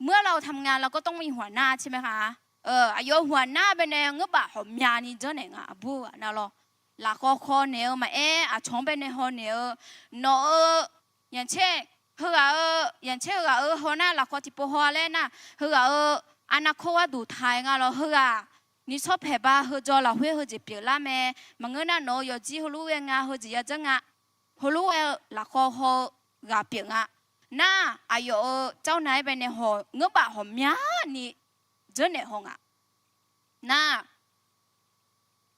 เมื่อเราทำงาน เราก็ต้องมีหัวหน้าใช่ไหมคะ Aqyawf-euq หัวหน้า baenae ngeurbav ghawqmyani janrnaeq nga aqbur heughaq nar lawr. Lafkhaw khaw naeq-eu maqaer, aqcawq-anr baenae haw naeq-eu, nawq-eu yanqcaer, heughaq-eu yanqcaer heughaq-eu haw nar lafkhaw tiqpov haw laer nar, heughaq-euq arnav kawr gharduq taq-aer nga lawr. Heughaq ni tsawrpaeq ba heu jaw lafkhoer heujeq pyeuflar mae. Maqngeur nar nawq-eu yawqjir heulof ghae nga, heujeq yajanr nga. Heulof ghae-eu lafkhaw haw-eu ghaq pyeuf nga. Nar, aqyawf-euq jawrnav-aer baenae haw ngeurbav ghawqmyani janrnaeq haw nga. Nar,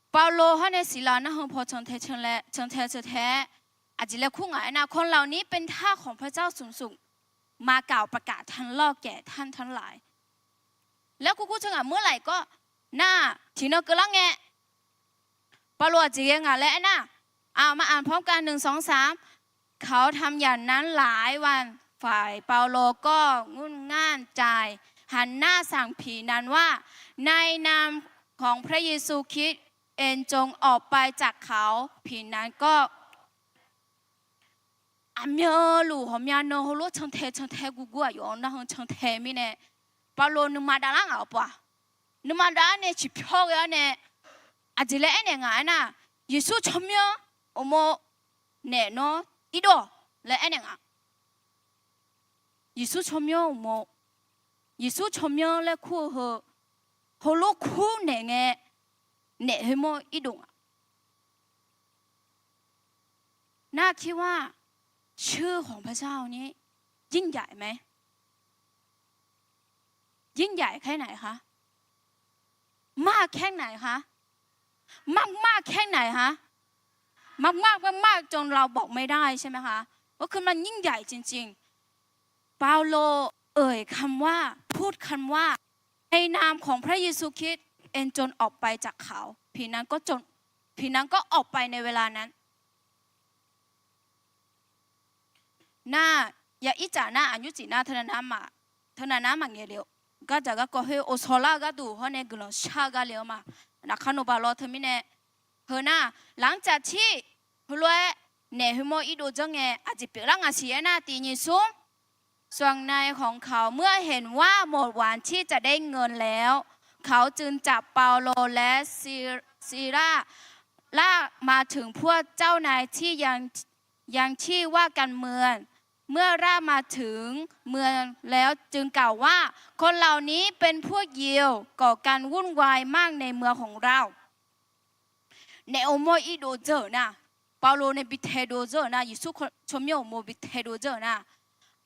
Pavlov hawr nae Siqlar narhaq paw cantae cantae cantae-aer aqjeq laer kur ngaq aernar, คนเหล่านี้เป็นทาสของพระเจ้าสูงสุด มาก่าวประกาศทางโลกแก่ท่านทั้งหลาย laer kur kur teu ngaq เมื่อไหร่ก็ nar, tiqnan keuvlar ngae Pavlov aqjeq ghae ngaq laer aernar, aqma anq pawr ka หนึ่ง สอง สาม เขาทำอย่างนั้นหลายวัน ฝ่ายเปาโลก็งุ่นง่านใจ หันหน้าสั่งผีนั้นว่า ในนามของพระเยซูคริสต์ เองจงออกไปจากเขา ผีนั้นก็ Aqmyanluf ghawqmya nan heulof cantae cantae gurgur aqyawf-anr narhaq cantae mirnae, Pavlov nuima davlar ngaq-euq pov-aq, nuima dav-awr nae ciqpyawr ghae-awr nae, aqjeq laer aernaeq ngaq aernar, Yeqsur tsawrmyanr uqmov naeq nawr irdov-awq laer aernaeq ngaq. Yeqsur tsawrmyanr uqmov, Yeqsur tsawrmyanr laer kur-eu heu, heulof kur naeq ngae, naef khoermawr irdov ngaq. Nar, คิดว่าชื่อของพระเจ้านี้ยิ่งใหญ่ไหม ยิ่งใหญ่แค่ไหนคะ มากแค่ไหนคะ มากมากแค่ไหนคะ มากมากมากมากจนเราบอกไม่ได้ใช่ไหมคะ ก็คือมันยิ่งใหญ่จริงๆ เปาโลเอ่ยคำว่า พูดคำว่า ในนามของพระเยซูคริสต์ เองจงออกไปจากเขา ผีนั้นก็จง ผีนั้นก็ออกไปในเวลานั้น Nar, ya ircaf nar aqnymr cif nar teunav nar maqngaeq le-eu. gardzaq garkawv khoer อดทน lar-eu gharduq hawr nae guiqlanq shar-eu gar le-eu ma. Naqkar navbaq law teumirnae, heu nar, หลังจากที่ heulof-aer naef khoermawr irdov dzanr ngae aqjeq pyeuflar ngaq siq aernar, tiq nyiq smr ส่วนนายของเขาเมื่อเห็นว่าหมดหวังที่จะได้เงินแล้ว เขาจึงจับเปาโลและซี- ซีลาส ลากมาถึงพวกเจ้านายที่ยัง- ยังที่ว่าการเมือง เมื่อลากมาถึงเมืองแล้วจึงกล่าวว่า คนเหล่านี้เป็นพวกยิว ก่อการวุ่นวายมากในเมืองของเรา Naef uqmov irdov dzeur-euq nar, Pavlov nae bi taedov dzeur-euq nar, Yeqsur tsawrmyanr uqmov bi taedov dzeur-euq nar,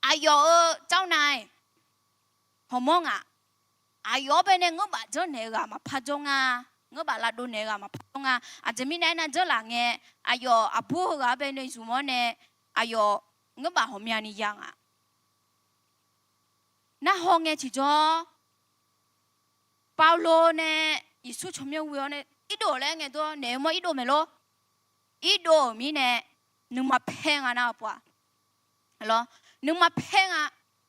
aqyawf-euq เจ้านาย hawmawr ngaq. Aqyawf-anr bae nae ngeurbaf dzanr naeq-eu ghaq maqpar jawr nga. Ngeurbaf lavdov naeq-eu ghaq maqpar jawr nga. Aqjeq mirnae aernar, dzanr laf ngae, aqyawf aqbur heughaq-anr bae nae zmq-awr nae, aqyawf ngeurbaf ghawqmyani ya ngaq. Narhaw ngae tiqjawr, Pavlov nae Yeqsur tsawrmyanr ghoe-awr nae irdov laer ngae dov-awr naeq-eu mawr irdov maeq lor. Irdov-euq mirnae, nuima paer nga nar-eu pov-aq, nuima paer nga.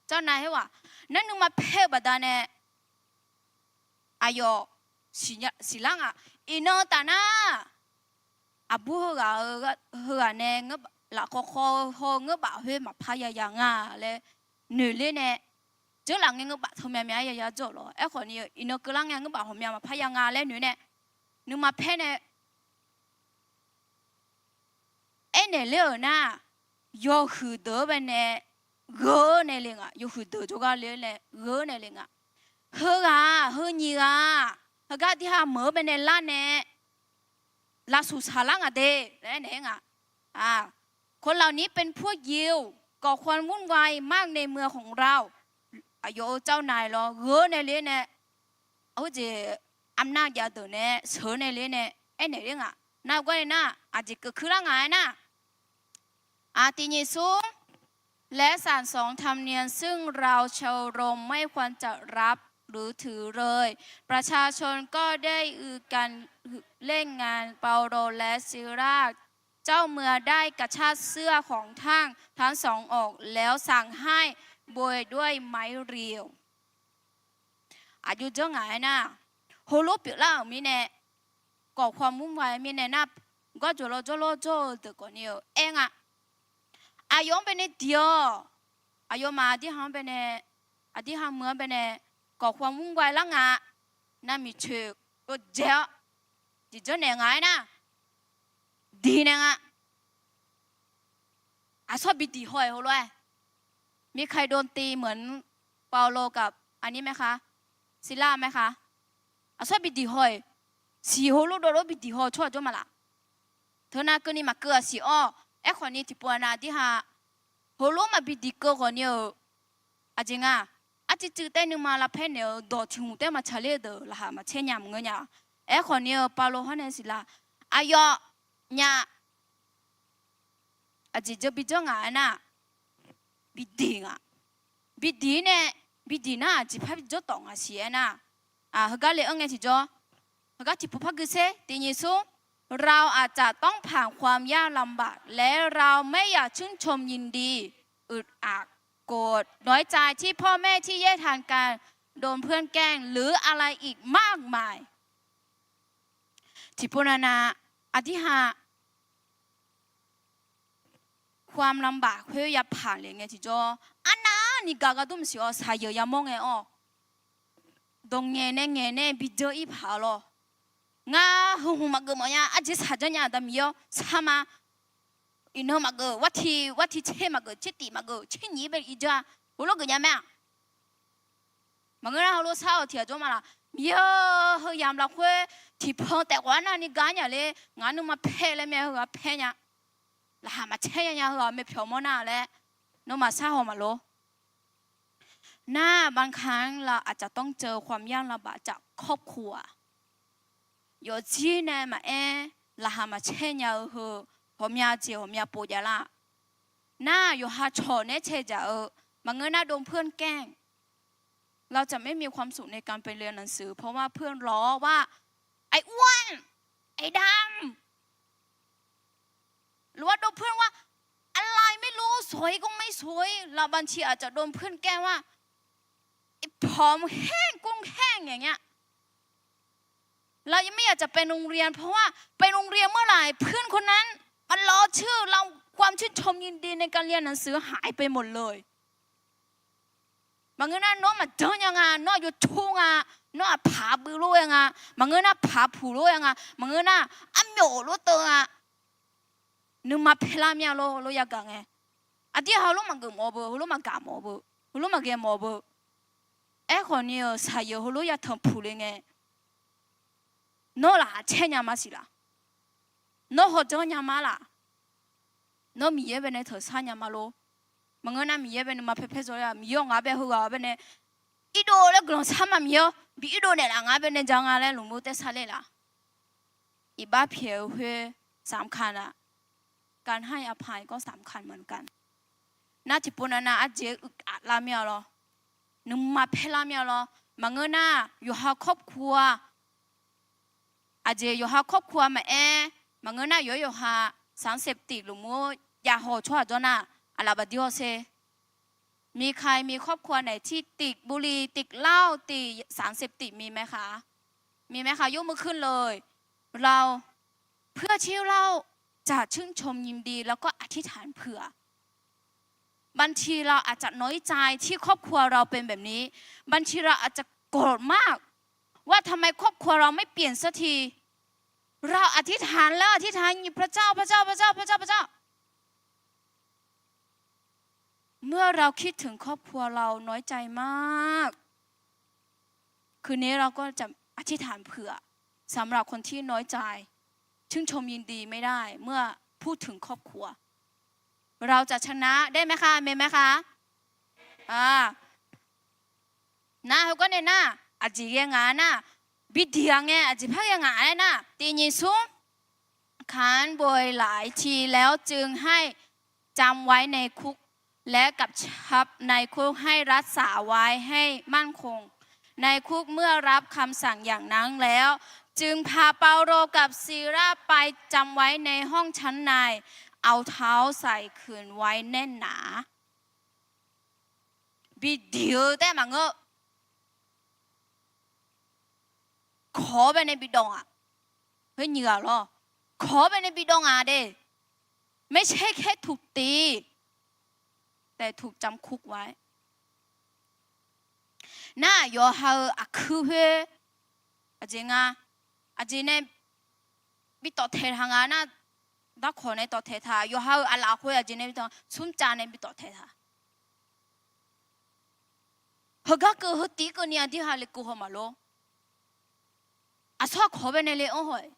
เจ้านาย khoerghaq nar nuima paer-eu baqdanae, aqyawf siqlar ngaq. Iqnan taf nar, aqbur heughaq-eu- heughaq nae lafkhawv khawv-eu haw-eu ngeurbaf khoer maqpar yaya nga laer noeqler nae, dzeur laf ngae ngeurbaf teu myavmyav-aer yaya dzawr-euq lawr. Aerkhawf ni iqnan keuvlar ngae ngeurbaf ghawqmya maqpar ya nga laer noeq nae, nuima paer nae aernaeq ler-euq nar, yawhuiq deuq-anr bae nae gheu-eu nae le ngaq. Yawhuiq deuq jawrgar le-eu nae gheu-eu nae le ngaq. Heughaq-aq, heu nyiq ghaq-aq, heugar dirha meuq-eu bae nae lar nae lavshuq saqlar ngaq de laer aernaeq-aer ngaq. คนเหล่านี้เป็นพวกยิว ก่อความวุ่นวายมากในเมืองของเรา Aqyawf-euq เจ้านาย lawr gheu-eu nae le nae, aqjeq อำนาจ jav deuq nae sheuq-eu nae le nae aernaeq ler ngaq. Nar-eu gar nae nar, aqjeq keuv kuir lar ngaq-aer nar, ติดอยู่สูง และสั่งสอนธรรมเนียม ซึ่งเราชาวโรมไม่ควรจะรับหรือถือเลย ประชาชนก็ได้อือกันเล่นงานเปาโลและซีลาส เจ้าเมืองได้กระชากเสื้อของท่านทั้งสองออก แล้วสั่งให้โบยด้วยไม้เรียว Aqjox dzanr ngaq-aer nar, heulof pyeuflar-euq mirnae, ก่อความวุ่นวาย mirnae nar, garjawq lawr jawrlawr jawr-eu deuq khawf ni-eu aer nga. Aqyawf-anr bae nae diq-awq. Aqyawfmaf aqdirha-anr bae nae, aqdirha meuq-anr bae nae ก่อความวุ่นวาย lar nga. Navmaqtsoeq dovdzae-awr, diq dzanr naeq ngaq-aer nar, diq nae nga. Aqsawr bi diq haw-iq heulof-aer, มีใครโดนตีเหมือนเปาโลกับ อันนี้ไหมคะ ซีลาส ไหมคะ Aqsawr bi diq haw-iq, siq heulof dovlof bi diq haw-eu tsawrhaq jawr ma laf. Teunav keuvni maqkeuv-aq siq-awr, aerkhawf ni tiqpov-a nav aqdirha heulof maqbi diq keuv khawf ni-euq, aqjeq nga, arciv cuiv taev nuima lavpaer naeq-euq dawq tiq hmq taev maqtsaq ler-eu deuq laqkhaq maqcaer nya maqngeur nya. Aerkhawf ni-eu Pavlov hawr nae Siqlaq, aqyawf nya, aqjeq dzeur bi dzanr ngaq-aer nar, bi diq ngaq. Bi diq-ir nae, bi diq nar aqjeq par bi dzawrtawf ngaq siq-aer nar, heugar le-anr ngae tiqjawr, heugar tiqpov par gui ser tiq nyiq smr, เราอาจจะต้องผ่านความยากลำบาก และเราไม่อยากชื่นชมยินดี อึดอัด โกรธ น้อยใจ ที่พ่อแม่ที่แยกทางกัน โดนเพื่อนแกล้ง หรืออะไรอีกมากมาย Tiqpov navnav, aqdirha ความลำบาก khoer yapaq le ngae tiqjawr, arnavni gaq gaq dur maqsiq-awr saqyeuq yamawr ngae-awr, dawq ngaeq nae ngaeq nae bi dzeur-ir paq-eu lawr. Ngar heu hmq maqgeuf mawfnya, arjeq shaqjanr nya, Aqda Miqyaer-awr shar ma. Iqnan maqgeuf, warti warti tser maqgeuf, tser tif maqgeuf, tser nyiq-ir bae ir dzeur-a, heulof geuf nya mae-aq? Maqngeur nar heulof shar-awq tiq ghaq jawr ma laf. Miqyaer-eu, heu yamq lafkhoer tiqpan taef khawf arnavni gaq-ar nya le, ngaq nuima paer laer mae, heughaq paer nya. Laqkhaq maqcaer nya nya, heughaq mae pyawq mawr nar laer, nawmaf shar haw maqlor. Nar บางครั้ง เราอาจจะต้องเจอความยากลำบากจากครอบครัว Yawfjir nae maqaer, laqkhaq maqcaer nya-eu heu, ghawqmya jeq ghawqmya pov jav lar. Nar yawqha cawq nae cae dzaq-eu, maqngeur nar โดนเพื่อนแกล้ง เราจะไม่มีความสุขในการไปเรียนหนังสือ เพราะว่าเพื่อนล้อว่า ไอ้อ้วน ไอ้ดำ หรือว่าโดนเพื่อนว่า อะไรไม่รู้ สวยก็ไม่สวย เราบางทีอาจจะโดนเพื่อนแกล้งว่า แก ผอมแห้ง ก้นแห้งอย่างเงี้ย เรายังไม่อยากจะไปโรงเรียน เพราะว่าไปโรงเรียนเมื่อไหร่ เพื่อนคนนั้นมารอชื่อเรา ความชื่นชมยินดีในการเรียนหนังสือหายไปหมดเลย Maqngeur nar, nawr maqjanr nya nga, nawr aqjox cor nga, nawr aqpaq bui lof-aer nga, maqngeur nar paq puq lof-aer nga, maqngeur nar armyawf lof teuv nga. Nuima paerlar mir-a lor, heulof yagaq ngae. Aqdir ha heulof maqgeuf mawf-eu beu, heulof maqgaq mawf-eu beu, heulof maqghae mawf-eu beu. Aerkhawf ni-euq saqyeuq heulof yatanq puq le ngae, nawr laqkhaq caer nya ma siq laq? Nawr hawjanr nya ma laq? Nawr Miqyaer baenae teuq sar nya ma lor? Maqngeur nar Miqyaer bae nuima paer paer zawr-a, Miqyaer-awr ngaq-anr bae heughaq-a baenae irdov laer guiqlanq sar ma, Miqyaer-awr bi irdov naeqlaf ngar baenae ja nga laer lmqmr taer sar ler laq? Iqbax pyaeq-eu khoer สำคัญ nar, การให้อภัยก็สำคัญเหมือนกัน. Nar tiqpov nav nav arjeq uiqaf lar mir-a lor. Nuima paerlar mir-a lor. Maqngeur nar yawqha ครอบครัว aqjeq yawqha ครอบครัว maqaer, maqngeur nar yawqha yawqha สารเสพติด lmqmr jav haw tsawrhaq jawr nar, aqlaf baqdir-awr sher. มีใครมีครอบครัวไหนที่ติดบุหรี่ ติดเหล้า ติดสารเสพติด มีไหมคะ มีไหมคะ ยกมือขึ้นเลย เราเพื่อที่เราจะชื่นชมยินดี แล้วก็อธิษฐานเผื่อ บางทีเราอาจจะน้อยใจที่ครอบครัวเราเป็นแบบนี้ บางทีเราอาจจะโกรธมาก ว่าทำไมครอบครัวเราไม่เปลี่ยนสักที เราอธิษฐานแล้วอธิษฐานอีก พระเจ้า พระเจ้า พระเจ้า พระเจ้า พระเจ้า เมื่อเราคิดถึงครอบครัวเราน้อยใจมาก คืนนี้เราก็จะอธิษฐานเผื่อ สำหรับคนที่น้อยใจ ชื่นชมยินดีไม่ได้เมื่อพูดถึงครอบครัว เราจะชนะได้ไหมคะ มีไหมคะ อ่า Nar heugar nae nar, aqjeq ghae ngaq-a nar, bi diq-a ngae aqjeq par ghae ngaq-a aer nar, tiqnyif smr ขันบ่อยหลายทีแล้วจึงให้ จำไว้ในคุก และกำชับนายคุกให้รักษาไว้ให้มั่นคง นายคุกเมื่อรับคำสั่งอย่างนั้นแล้ว จึงพาเปาโลกับซีลาสไปจำไว้ในห้องชั้นใน เอาเท้าใส่ขื่นไว้แน่นหนา Bi diq-eu taef maqngeur. Kawq-awr baenae bi dawv ngaq. Heu nyiq ghaq lawr, kawq-awr baenae bi dawv ngaq de. ไม่ใช่แค่ถูกตี แต่ถูกจำคุกไว้ Nar yawqha-euq aqkuir khoer, aqjeq nga, aqjeq nae bi tawf taeq taq nga nar, darkawq nae tawf taeq taq, yawqha-euq aqlaf khoer aqjeq nae bi tawf, smrcav nae bi tawf taeq taq. Heugar keuv heu tiv keuvni aqdir ha lekeuv haw maqlor. Aqsur aqkawq baenae le-anr haw-aeq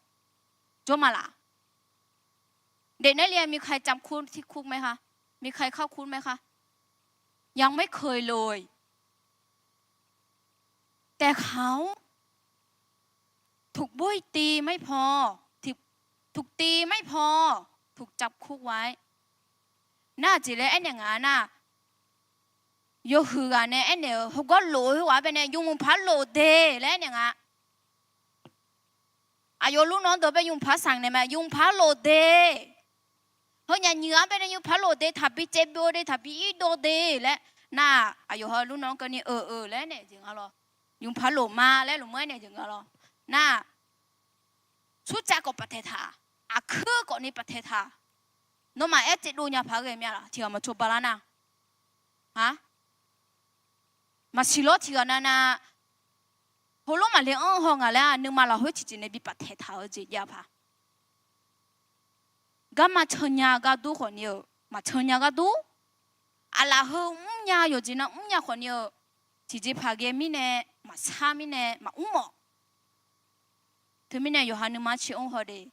jawr ma laf? เด็กนักเรียนมีใครจำคุกที่คุกไหมคะ มีใครเข้าคุกไหมคะ ยังไม่เคยเลย แต่เขาถูกบ้ยตีไม่พอ ถูกตีไม่พอ ถูกจำคุกไว้ Nar aqjeq laer aernaeq nga nar, yawhuiq ghaq nae aernaeq-eu heugar lof-eu heughaq-anr baenae yawmuiq paq-aer lof de laer aernaeq nga. Aqyawf luf nawq-anr deuq bae yawmuiq paq-aer saqnaeq ma, yawmuiq paq-aer lof de. Heu nyaf nyiq-anr baenae yawmuiq paq-aer lof de, taqbi caev byov de, taqbi irdov de laer nar, aqyawf heu luf nawq-anr keuvni eu-eu laer naeq jeq nga lawr. Yawmuiq paq-aer lof ma laer lmqmr-aer naeq jeq nga lawr. Nar, smrcav khawf paf taeq taq, aqkuir khawfni paf taeq taq. Nawmaf aer tsaevdov nya paq-aer ghae mya laf? Tiq ghaq maqcawba lar nar, a, maqsiq lawr tiq ghaq nav nav, heulof maqle-anr haw ngaq laer-aq, nuima lafkhoer tiqjeq nae bi paf taeq taq-eu jeq jav paq. Garma can nya gar dur khawfni-euq maqcan nya gar dur. Aqlaf heu mrnya yawqjeq nav mrnya khawfni-eu, tiqjeq paq ghae mirnae, maqsar mirnae maqmr mawf. Teumirnae yawqha nuima ciq-anr haw de.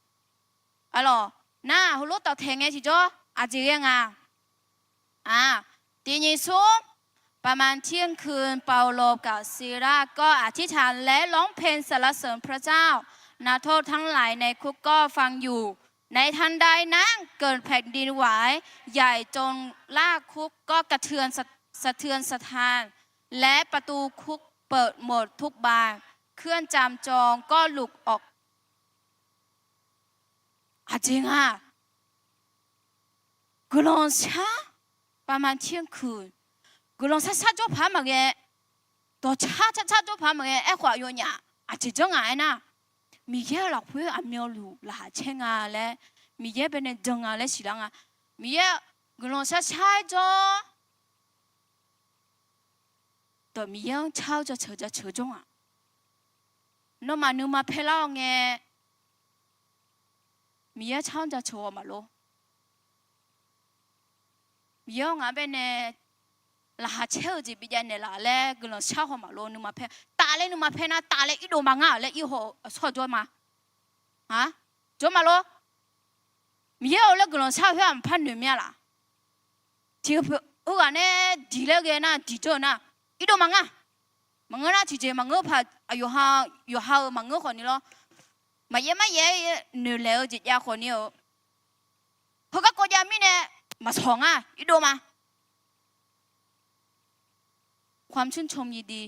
Arlawq, nar heulof tawf taeq ngae tiqjawr aqjeq ghae nga. Aq, tiqnyif smr, ประมาณเที่ยงคืน เปาโลกับศิลาก็อธิษฐานและร้องเพลงสรรเสริญพระเจ้า นักโทษทั้งหลายในคุกก็ฟังอยู่ ในทันใดนั้นเกิดแผ่นดินไหวใหญ่จนรากคุกก็กระเทือนสะ-, สะเทือนสะท้าน และประตูคุกเปิดหมดทุกบาน เครื่องจำจองก็หลุดออก Aqjeq nga. Guiqlanq shar, ประมาณเที่ยงคืน, guiqlanq shar shar jawr paq-aer maqghae, dawqcar car car jawr paq maqghae. Aerkhawf aqyawfnyaf aqjeq janr nga aernar, Miqyaer-euq lafkhoer aqmyanluf laqkhaq caer nga laer, Miqyaer baenae jan nga laer siqlar nga. Miqyaer guiqlanq shar shar-aer jawr. Dawq Miqyaer-anr car-eu jaceuq jaceuq jawr nga. Nawmaf nuima paer lar-awr ngae, Miqyaer car-anr jaceuq haw maqlor. Miqyaer-anr ngaq-anr baenae laqkhaq caer-eu jeq bijav naeqlaf laer guiqlanq shar haw maqlor. Nuima paer, taf laer nuima paer nar taf laer irdov ma ngar laer irhaw-eu aqsawr jawr ma. Jawr maqlor. Miqyaer-euq laer guiqlanq shar-eu khoer-aq maqpar noeq mir-a laf. Tiq heu ghaq nae diq laer ghae nar diq jawr-eu nar, irdov ma ngar. Maqngeur nar tiqjeq maqngeur paq, aqyawf ha, yawqha-euq maqngeur khawfni lawr. Maqyaer maryaer noeqlaeq-eu jeq jav khawfni-eu, heugar kawv jav mirnae maqsawq ngar irdov ma. ความชื่นชมยินดี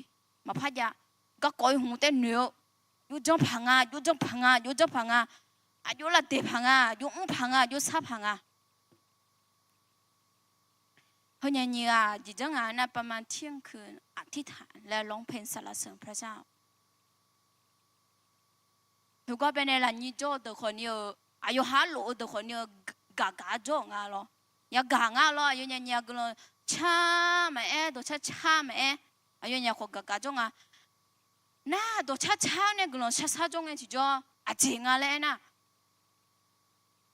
maqpar jav. Garkawv-ir hmq taer noeq-eu, jov janr paq nga, jov janr paq nga, jov janr paq nga, aqjox lavdeq paq nga, aqjox mr paq nga, aqjox sar paq nga. Heunyiq nyiq ghaq jeq janr ngaq nar ประมาณเที่ยงคืน อธิษฐาน และร้องเพลงสรรเสริญพระเจ้า Heugar baenae lafnyir jawr-eu deuq khawfni-eu, aqyawf ha lof-eu deuq khawfni-eu, gaq gaq-ar jawr-euq nga lawr. Yagaq nga lawr, aqyawfnyaf nyaf guiqlanq car maqaer, dawqcar car maqaer, aqyawfnyaf khawf gaq gaq jawr nga. Nar dawqcar car nae guiqlanq shar shar jawr ngae tiqjawr aqjeq nga laer aernar,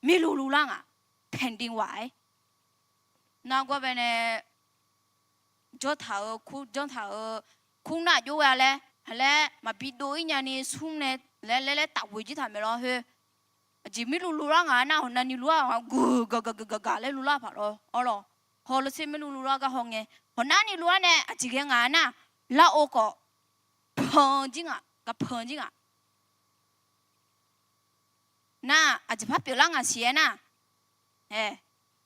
mirluv luvlar ngaq, แผ่นดินไหว. Nargawr baenae jawr taq-euq kur janr taq-euq kur nar aqjox ghae-a laer, ha laer maqbi dov-ir nyani smr nae laer laer laer tafghoeq jir taq maeq lawr khoer. Aqjeq mirluv luvlar ngaq-a nar, hawq navni luvlar-aq guq gaq gaq gaq gaq laer luvlar paq lawr awr lawq. Hawq lawr tser mirluv luvlar gar haw ngae, hawq navni luvlar nae aqjeq ghae ngaq-a nar, lar-or khawf, pan jir ngaq, gaq pan jir ngaq. Nar aqjeq par pyeuflar ngaq siq-aer nar,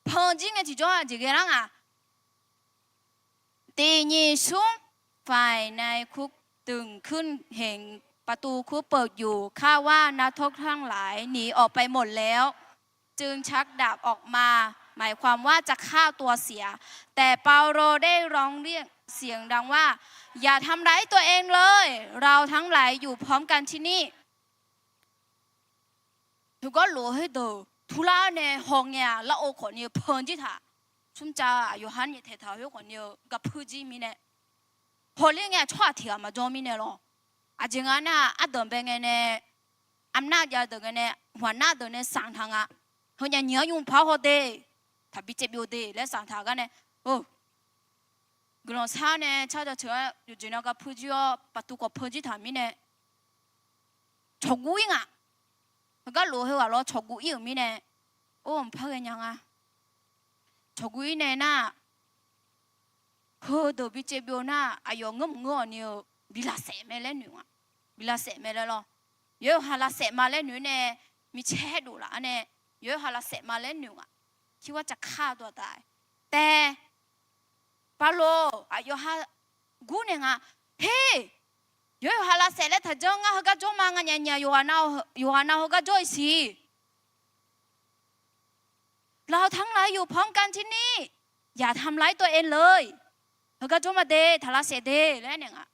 pan jir ngae tiqjawr aqjeq ghae lar ngaq. ตี nyiq smr ฝ่ายในคุกตึงขึ้น เห็นประตูคุกเปิดอยู่ คาดว่านักโทษทั้งหลายหนีออกไปหมดแล้ว จึงชักดาบออกมา หมายความว่าจะฆ่าตัวเสีย แต่เปาโลได้ร้องเรียกเสียงดังว่า อย่าทำร้ายตัวเองเลย เราทั้งหลายอยู่พร้อมกันที่นี่ Heugar lof-eu heudeuq turlar nae haw ngae-aq, lar-or khawfni-eu pan jir taq, smrcav aqyawf ha nyaeftaeq taq khoer khawfni-eu gaqpuir jir mirnae, hawler ngae-aq tsawrhaq tiq ghaq maqjawr mirnae lawr. Aqjeq nga nar, ardanq bae ngae nae, armnar jav deuq ngae nae, hmqaq nar deuq nae sanq taq nga. Heunyae nyiq-anr nymr paq-awr haw de, taqbi caevbyov de laer sanq taq gar nae, guiqlanq shar nae car jaceuq-aer yawqjeq nav gaqpuir jir-awr, paqtuv khawf pan jir taq mirnae, cawqguv-ir ngaq. Heugar lof-eu heughaq lawr cawqguv-ir-euq mirnae, or mqpar ghaenya nga. Cawqguv-ir nae nar, heudeuq bi caevbyov nar, aqyawf ngeurmq ngeur-awq ni-eu, bi lavsaef mae laer noeq nga. Bi lavsaef mae laer lawr. Yawqha lavsaef ma laer noeq nae, micaer haer dov laf-ar nae, yawqha lavsaef ma laer noeq nga. Kirwar caqkar dov-a taef. Taef, Pavlof aqyawf ha gurnaeq nga. Her, yawqha lavsaef laer taqjanr, ngar heugar jawr ma, nganyaf nyaf yawqha nav heugar jawr-iq siq. เราทั้งหลายอยู่พร้อมกันที่นี่ อย่าทำร้ายตัวเองเลย Heugar jawr ma de, taq lavsaef de laer aernaeq nga.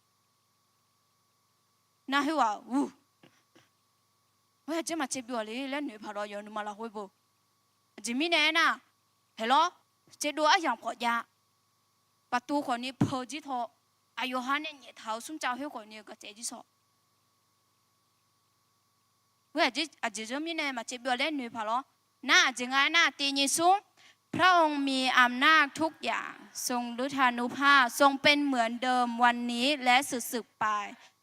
Nar khoerghaq uq, aer aqjeq maqcaevbyov-a le laer noeq paq lawr yawf nuima lafkhoer bo. Aqjeq mirnae aernar, haeq lawr, caevdov aryamq khawf jav, paqtuv khawfni peu jir taw, aqyawf ha nae nyaef taq-euq smrcav khoer khawfni-eu gaqcaev jir sawq. Khoer aqjeq janr mirnae maqcaevbyov laer noeq paq lawr. Nar aqjeq nga aernar, tiq nyiq smr, พระองค์มีอำนาจทุกอย่าง ทรงฤทธานุภาพ ทรงเป็นเหมือนเดิมวันนี้และสืบๆไป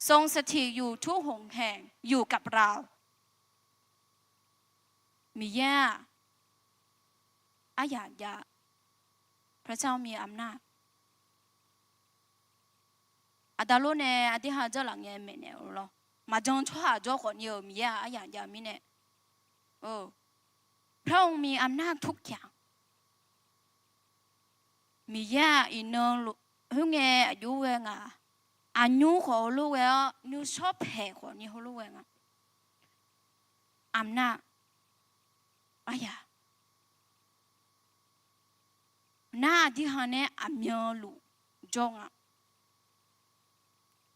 ทรงสถิตอยู่ทุกหนแห่ง อยู่กับเรา Miqyaer-aq, aryaq jav, พระเจ้ามีอำนาจ. Aqda lor nae aqdir ha janr laf ngae maeqnaeq-eu lawr. Maqjan tsawrhaq jawr khawfni-euq Miqyaer-aq aryaq jav mirnae, พระองค์มีอำนาจทุกอย่าง. Miqyaer-aq iqnan khoerngae aqjox ghae nga. Aqnymr khawf heulof ghae-awr, nymrshawr paeq khawfni heulof ghae nga. Amnar, aryaq, nar aqdir ha nae aqmyanluf jawr nga.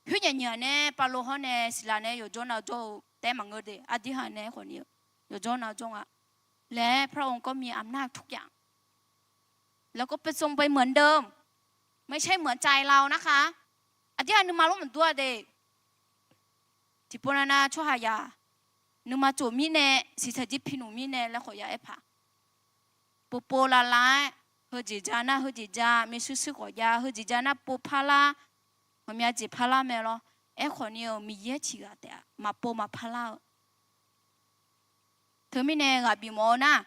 Khoer nyaf nyaf nae Pavlov hawr nae Siqlaq nae yawqjawr nav jawr-eu taef maqngeur de, aqdirhaq nae khawf ni-eu yawqjawr nav jawr nga laer พระองค์ก็มีอำนาจทุกอย่าง แล้วก็ไปทรงไปเหมือนเดิม ไม่ใช่เหมือนใจเรานะคะ Aqdirhaq nuima lof maqdur-a de. Tiqpov nav nav tsawrhaqzaq nuima tsof mirnae, siqsaq jir pi nmq mirnae laer khawf ya aer paq. Povpov lavlav-aer, heujeq ja nar heujeq ja, maershuir shuir khawf ja, heujeq ja nar pov parlar, ghawqmya jeq parlar mae lawr. Aerkhawf ni-euq Miqyaer tiqghaq taef-aq maqpov maqparlar-eu. Teumirnae ghaq bif mawf-eu nar,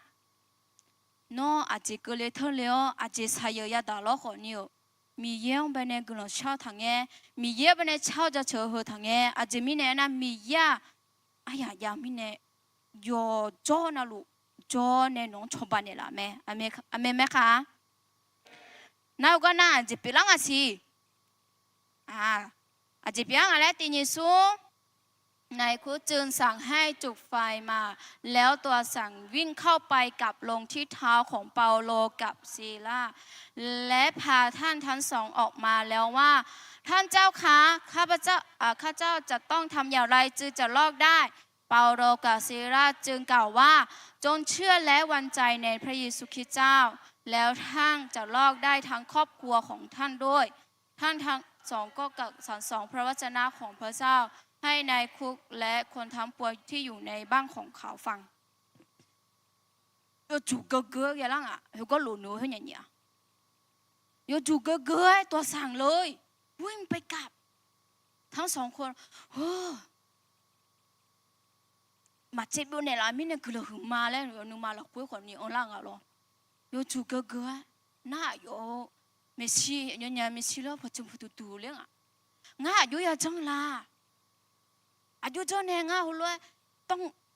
nawr aqjeq keuvle teurle-awr aqjeq saqyeuq yadaq lawr khawf ni-euq, Miqyaer-anr baenae guiqlanq shar-eu taqngae, Miqyaer-anr baenae car-eu jaceuq heu taqngae, aqjeq mirnae aernar Miqyaer-aq aryaq jav mirnae yawqjawr navluf jawr nae nawq-anr cawba naeqlaf mae. Aqmeq mae kaq-a. Nar-eu gar nar aqjeq pyeuflar nga siq. Aqjeq pyeuflar nga laer tiq nyiq smr. ในคุกจึงสั่งให้จุดไฟมา แล้วตัวสั่งวิ่งเข้าไปกับลงที่เท้าของเปาโลกับซีลา และพาท่านทั้งสองออกมาแล้วว่า ท่านเจ้าคะ ข้าพเจ้า อ่า ข้าเจ้าจะต้องทำอย่างไรจึงจะรอดได้ เปาโลกับซีลาจึงกล่าวว่า จงเชื่อและวางใจในพระเยซูคริสต์เจ้า แล้วท่านจะรอดได้ทั้งครอบครัวของท่านด้วย ท่านทั้งสองก็กล่าวสรรเสริญพระวจนะของพระเจ้า ให้ในคุกและคนทั้งปวงที่อยู่ในบ้านของเขาฟัง Yawduq geugeu-aer ghae lar ngaq, heugar lofnoeq-eu khoer nyaf nyaf-a. Yawduq geugeu-aer ตัวสั่งเลย วิ่งไปกับทั้งสองคน maqtsaev byov naeqlaf mirnae guiqlanq huiqma laer nuima lafkhoer khawf ni anrlar nga lawr. Yawduq geugeu-aer nar aqyawf-eu maeqshi, aqnyaf nyaf maeqshi lawr pawqtsanq puq duq duq ler ngaq. Ngar aqjox yajanr la. Aqjox janr nae ngar heulof-aer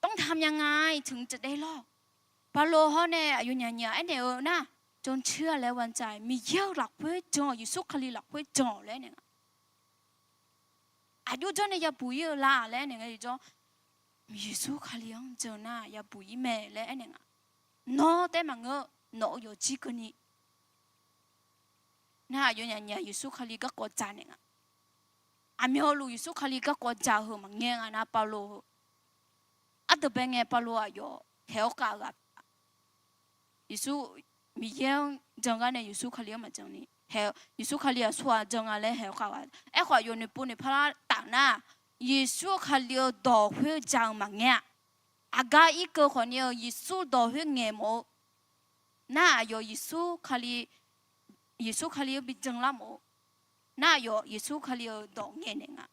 ต้องทำยังไงถึงจะได้รอด Pavlov hawr nae aqyawf nyaf nyaf aernaeq-eu nar, จงเชื่อและวางใจ Miqyaer-euq lafkhoer jan-awq, Yeqsur Kali lafkhoer jan-awq laer aernaeq nga. Aqjox janr nae yabuq ir-eu la laer aernaeq nga jawr, Yeqsur Kali-anr jan nar yabuq ir mae laer aernaeq nga. Nawr taef maqngeur, nawq-eu yawqjir keuvni nar aqyawf nyaf nyaf Yeqsur Kali garkawv dzaq naeq nga. Aqmyanluf Yeqsur Kali garkawv dzaq-eu heu maqngae nga nar Pavlov heu. Ardeuq bae ngae Pavlov aqyawf haeq-awr khav-eu ghaq Yeqsur, Miqyaer-anr jan gar nae Yeqsur Kali-anr maqjan ni, Yeqsur Kali aqsurghaq jan nga laer haeq-awr khav-eu ghaq. Aerkhawf aqyawf noeqpov noeqpar lar taf nar, Yeqsur Kali-eu dawq khoer ja-eu maqngae-a. Aqgar irkeuv khawf ni-eu Yeqsur dawq khoer ngaeq mawf-eu nar aqyawf Yeqsur Kali, Yeqsur Kali-anr bi jan lar mawf-eu nar aqyawf Yeqsur Kali-eu dawq ngaeqnaeq nga.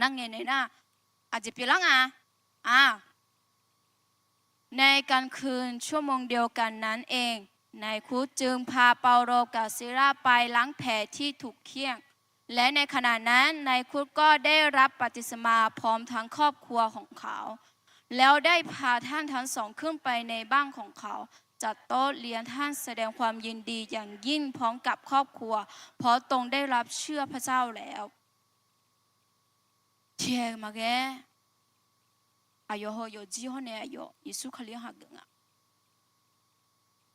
Nar ngaeqnaeq nar, aqjeq pyeuflar nga-a. ในค่ำคืนชั่วโมงเดียวกันนั้นเอง นายคุกจึงพาเปาโลกับซีลาไปล้างแผลที่ถูกเฆี่ยง และในขณะนั้นนายคุกก็ได้รับบัพติศมาพร้อมทั้งครอบครัวของเขา แล้วได้พาท่านทั้งสองขึ้นไปในบ้านของเขา จัดโต๊ะเลี้ยงท่านแสดงความยินดีอย่างยิ่งพร้อมกับครอบครัว เพราะตนได้รับเชื่อพระเจ้าแล้ว Tiq-aer maqghae. Aqyawf heu yawqjir hawr nae aqyawf Yeqsur Kali-anr hageuf nga.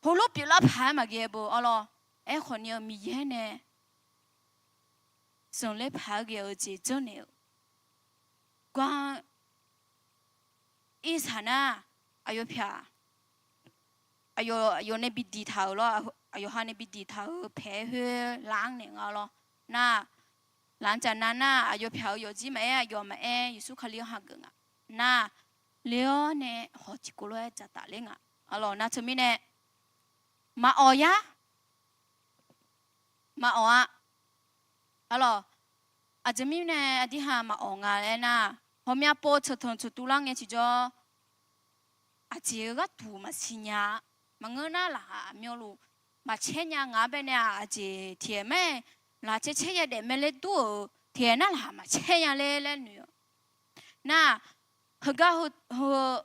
Heulof pyeuflar paq-aer maqghae beu arlawr. Aerkhawf ni-eu Miqyaer nae zanqler paq-aer ghae-eu jeq janrnaeq-euq gar irsaq nar, aqyawf pyaq, aqyawf nae bi diqtaq-euq lawr, aqyawf ha nae bi diqtaq-euq paeq-aer khoer lar-anr naeq nga lawr. Nar, laqcaf nav nar aqyawf pyaq-euq yawqjir maqaer, aqyawf maqaer, Yeqsur Kali-anr hageuf nga. Nar, le-awr nae hawq tiqkawv lof-aer dzaqtaf ler nga. Arlawq nar teumirnae maqawq yar, maqawq-a. Arlawq, aqjeq mirnae aqdirhaq maqawq nga laer nar, ghawqmya pov ceuqtanq ceuqtuv lar ngae tiqjawr, aqjeq-eu gharduq maqsiq nya-a. Maqngeur nar laqkhaq myanluf maqcaer nya ngaq-anr baenae-aq, aqjeq tiq-aer mae, laqcaer caer yadaef mae laer dur-euq tiq-aer nar laqkhaq maqcaer nya ler laer noeq-eu. Nar, heugar heu, heu,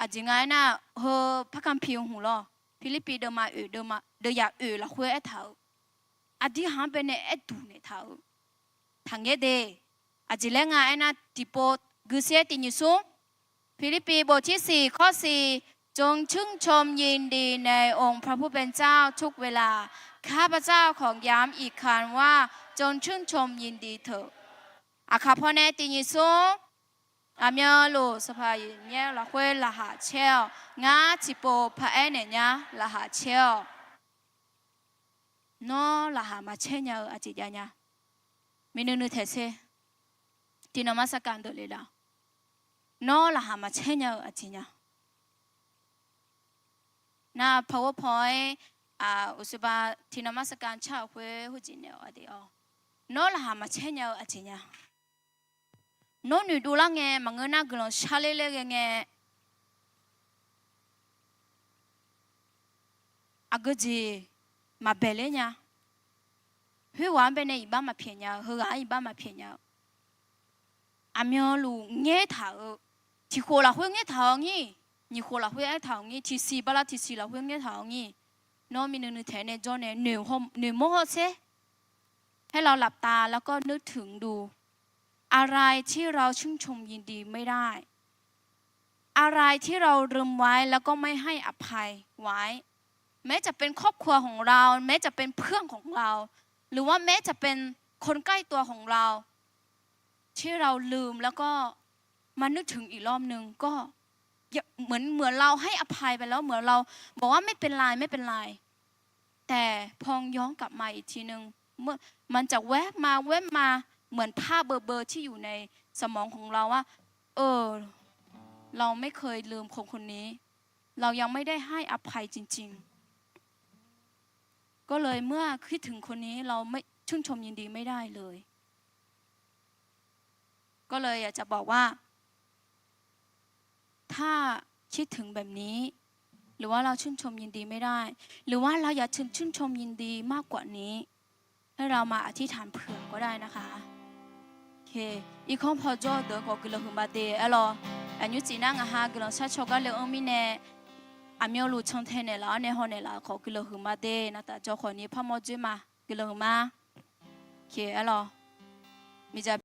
aqjeq nga aernar, heu parkanq piq-eu hmq lawr, Pirlirpiv deuvma oeq, deuvya oeq lafkhoer aertaq-euq, aqdirhaq-anr baenae aerduq naeqtaq-euq taqngaer de. Aqjeq laer nga aernar, tiqpov guiqshaer tiq nyiq smr, 腓立ปิบทที่สี่ข้อสี่ จงชื่นชมยินดีในองค์พระผู้เป็นเจ้าทุกเวลา ข้าพเจ้าขอย้ำอีกครั้งว่า จงชื่นชมยินดีเถิด Aqkaq pawnae tiq nyiq smr, aqmyanluf Sanqpaq Miqyaer lafkhoer laqkhaq caer-awq. Ngar tiqpov paraer naeq nya, laqkhaq caer-awq. Nawr laqkhaq maqcaer nya-eu aqjeq jav nya? Miqnuiv nuiv taeq sher. Tiqnan mar sarkaq deuq le laf. Nawr laqkhaq maqcaer nya-eu aqjeq nya? Nar PowerPoint-aer, uqshoeba tiqnan mar sarkaq car-euq khoer heujeq naeq-awq aqdui-awr. Nawr laqkhaq maqcaer nya-eu aqjeq nya? Nawr noeqdov lar ngae maqngeur nar guiqlanq sharler ler ghae ngae, aqgeu jeq maqbaeq ler nya. Khoerghaq-anr baenae iqbax maqpyaeq nya-eu, heughaq-anr iqbax maqpyaeq nya-eu. Aqmyanluf ngaer taq-eu, tiq khof lafkhoer ngaer taq-awq ngir, nyiq khof lafkhoer aertaq-awq ngir, tiqsiq bala tiqsiq lafkhoer ngaer taq-awq ngir. Nawr miqnuiv nuiv taeq nae jawr nae noeqmawr hawsher. ให้เราหลับตาแล้วก็นึกถึงดู อะไรที่เราชื่นชมยินดีไม่ได้ อะไรที่เราลืมไว้แล้วก็ไม่ให้อภัยไว้ แม้จะเป็นครอบครัวของเรา แม้จะเป็นเพื่อนของเรา หรือว่าแม้จะเป็นคนใกล้ตัวของเรา ที่เราลืมแล้วก็มานึกถึงอีกรอบนึง ก็ เหมือน เหมือนเราให้อภัยไปแล้ว เหมือนเราบอกว่าไม่เป็นไร ไม่เป็นไร แต่พอย้อนกลับมาอีกทีนึง เมื่อ มันจะแวบมาแวบมา เหมือนภาพเบลอๆที่อยู่ในสมองของเราว่า เออ เราไม่เคยลืมคนคนนี้ เรายังไม่ได้ให้อภัยจริงๆ ก็เลยเมื่อคิดถึงคนนี้ เราไม่ ชื่นชมยินดีไม่ได้เลย ก็เลยอยากจะบอกว่า ถ้าคิดถึงแบบนี้ หรือว่าเราชื่นชมยินดีไม่ได้ หรือว่าเราอยากจะชื่นชมยินดีมากกว่านี้ ให้เรามาอธิษฐานเผื่อก็ได้นะคะ โอเค irkanr paw jawr-eu deuq khawf guiqlanq huiqma de aer lawr. Aqnymr tsuif nar ngaq ha guiqlanq sharcaw gar le-anr mirnae, aqmyanluf cantae naeqlaf-awr nae haw naeqlaf khawf guiqlanq huiqma de. Naqtaf jawr khawf ni parmawr dzoer ma, guiqlanq huiqma. Oke aer lawr. Miqdzaq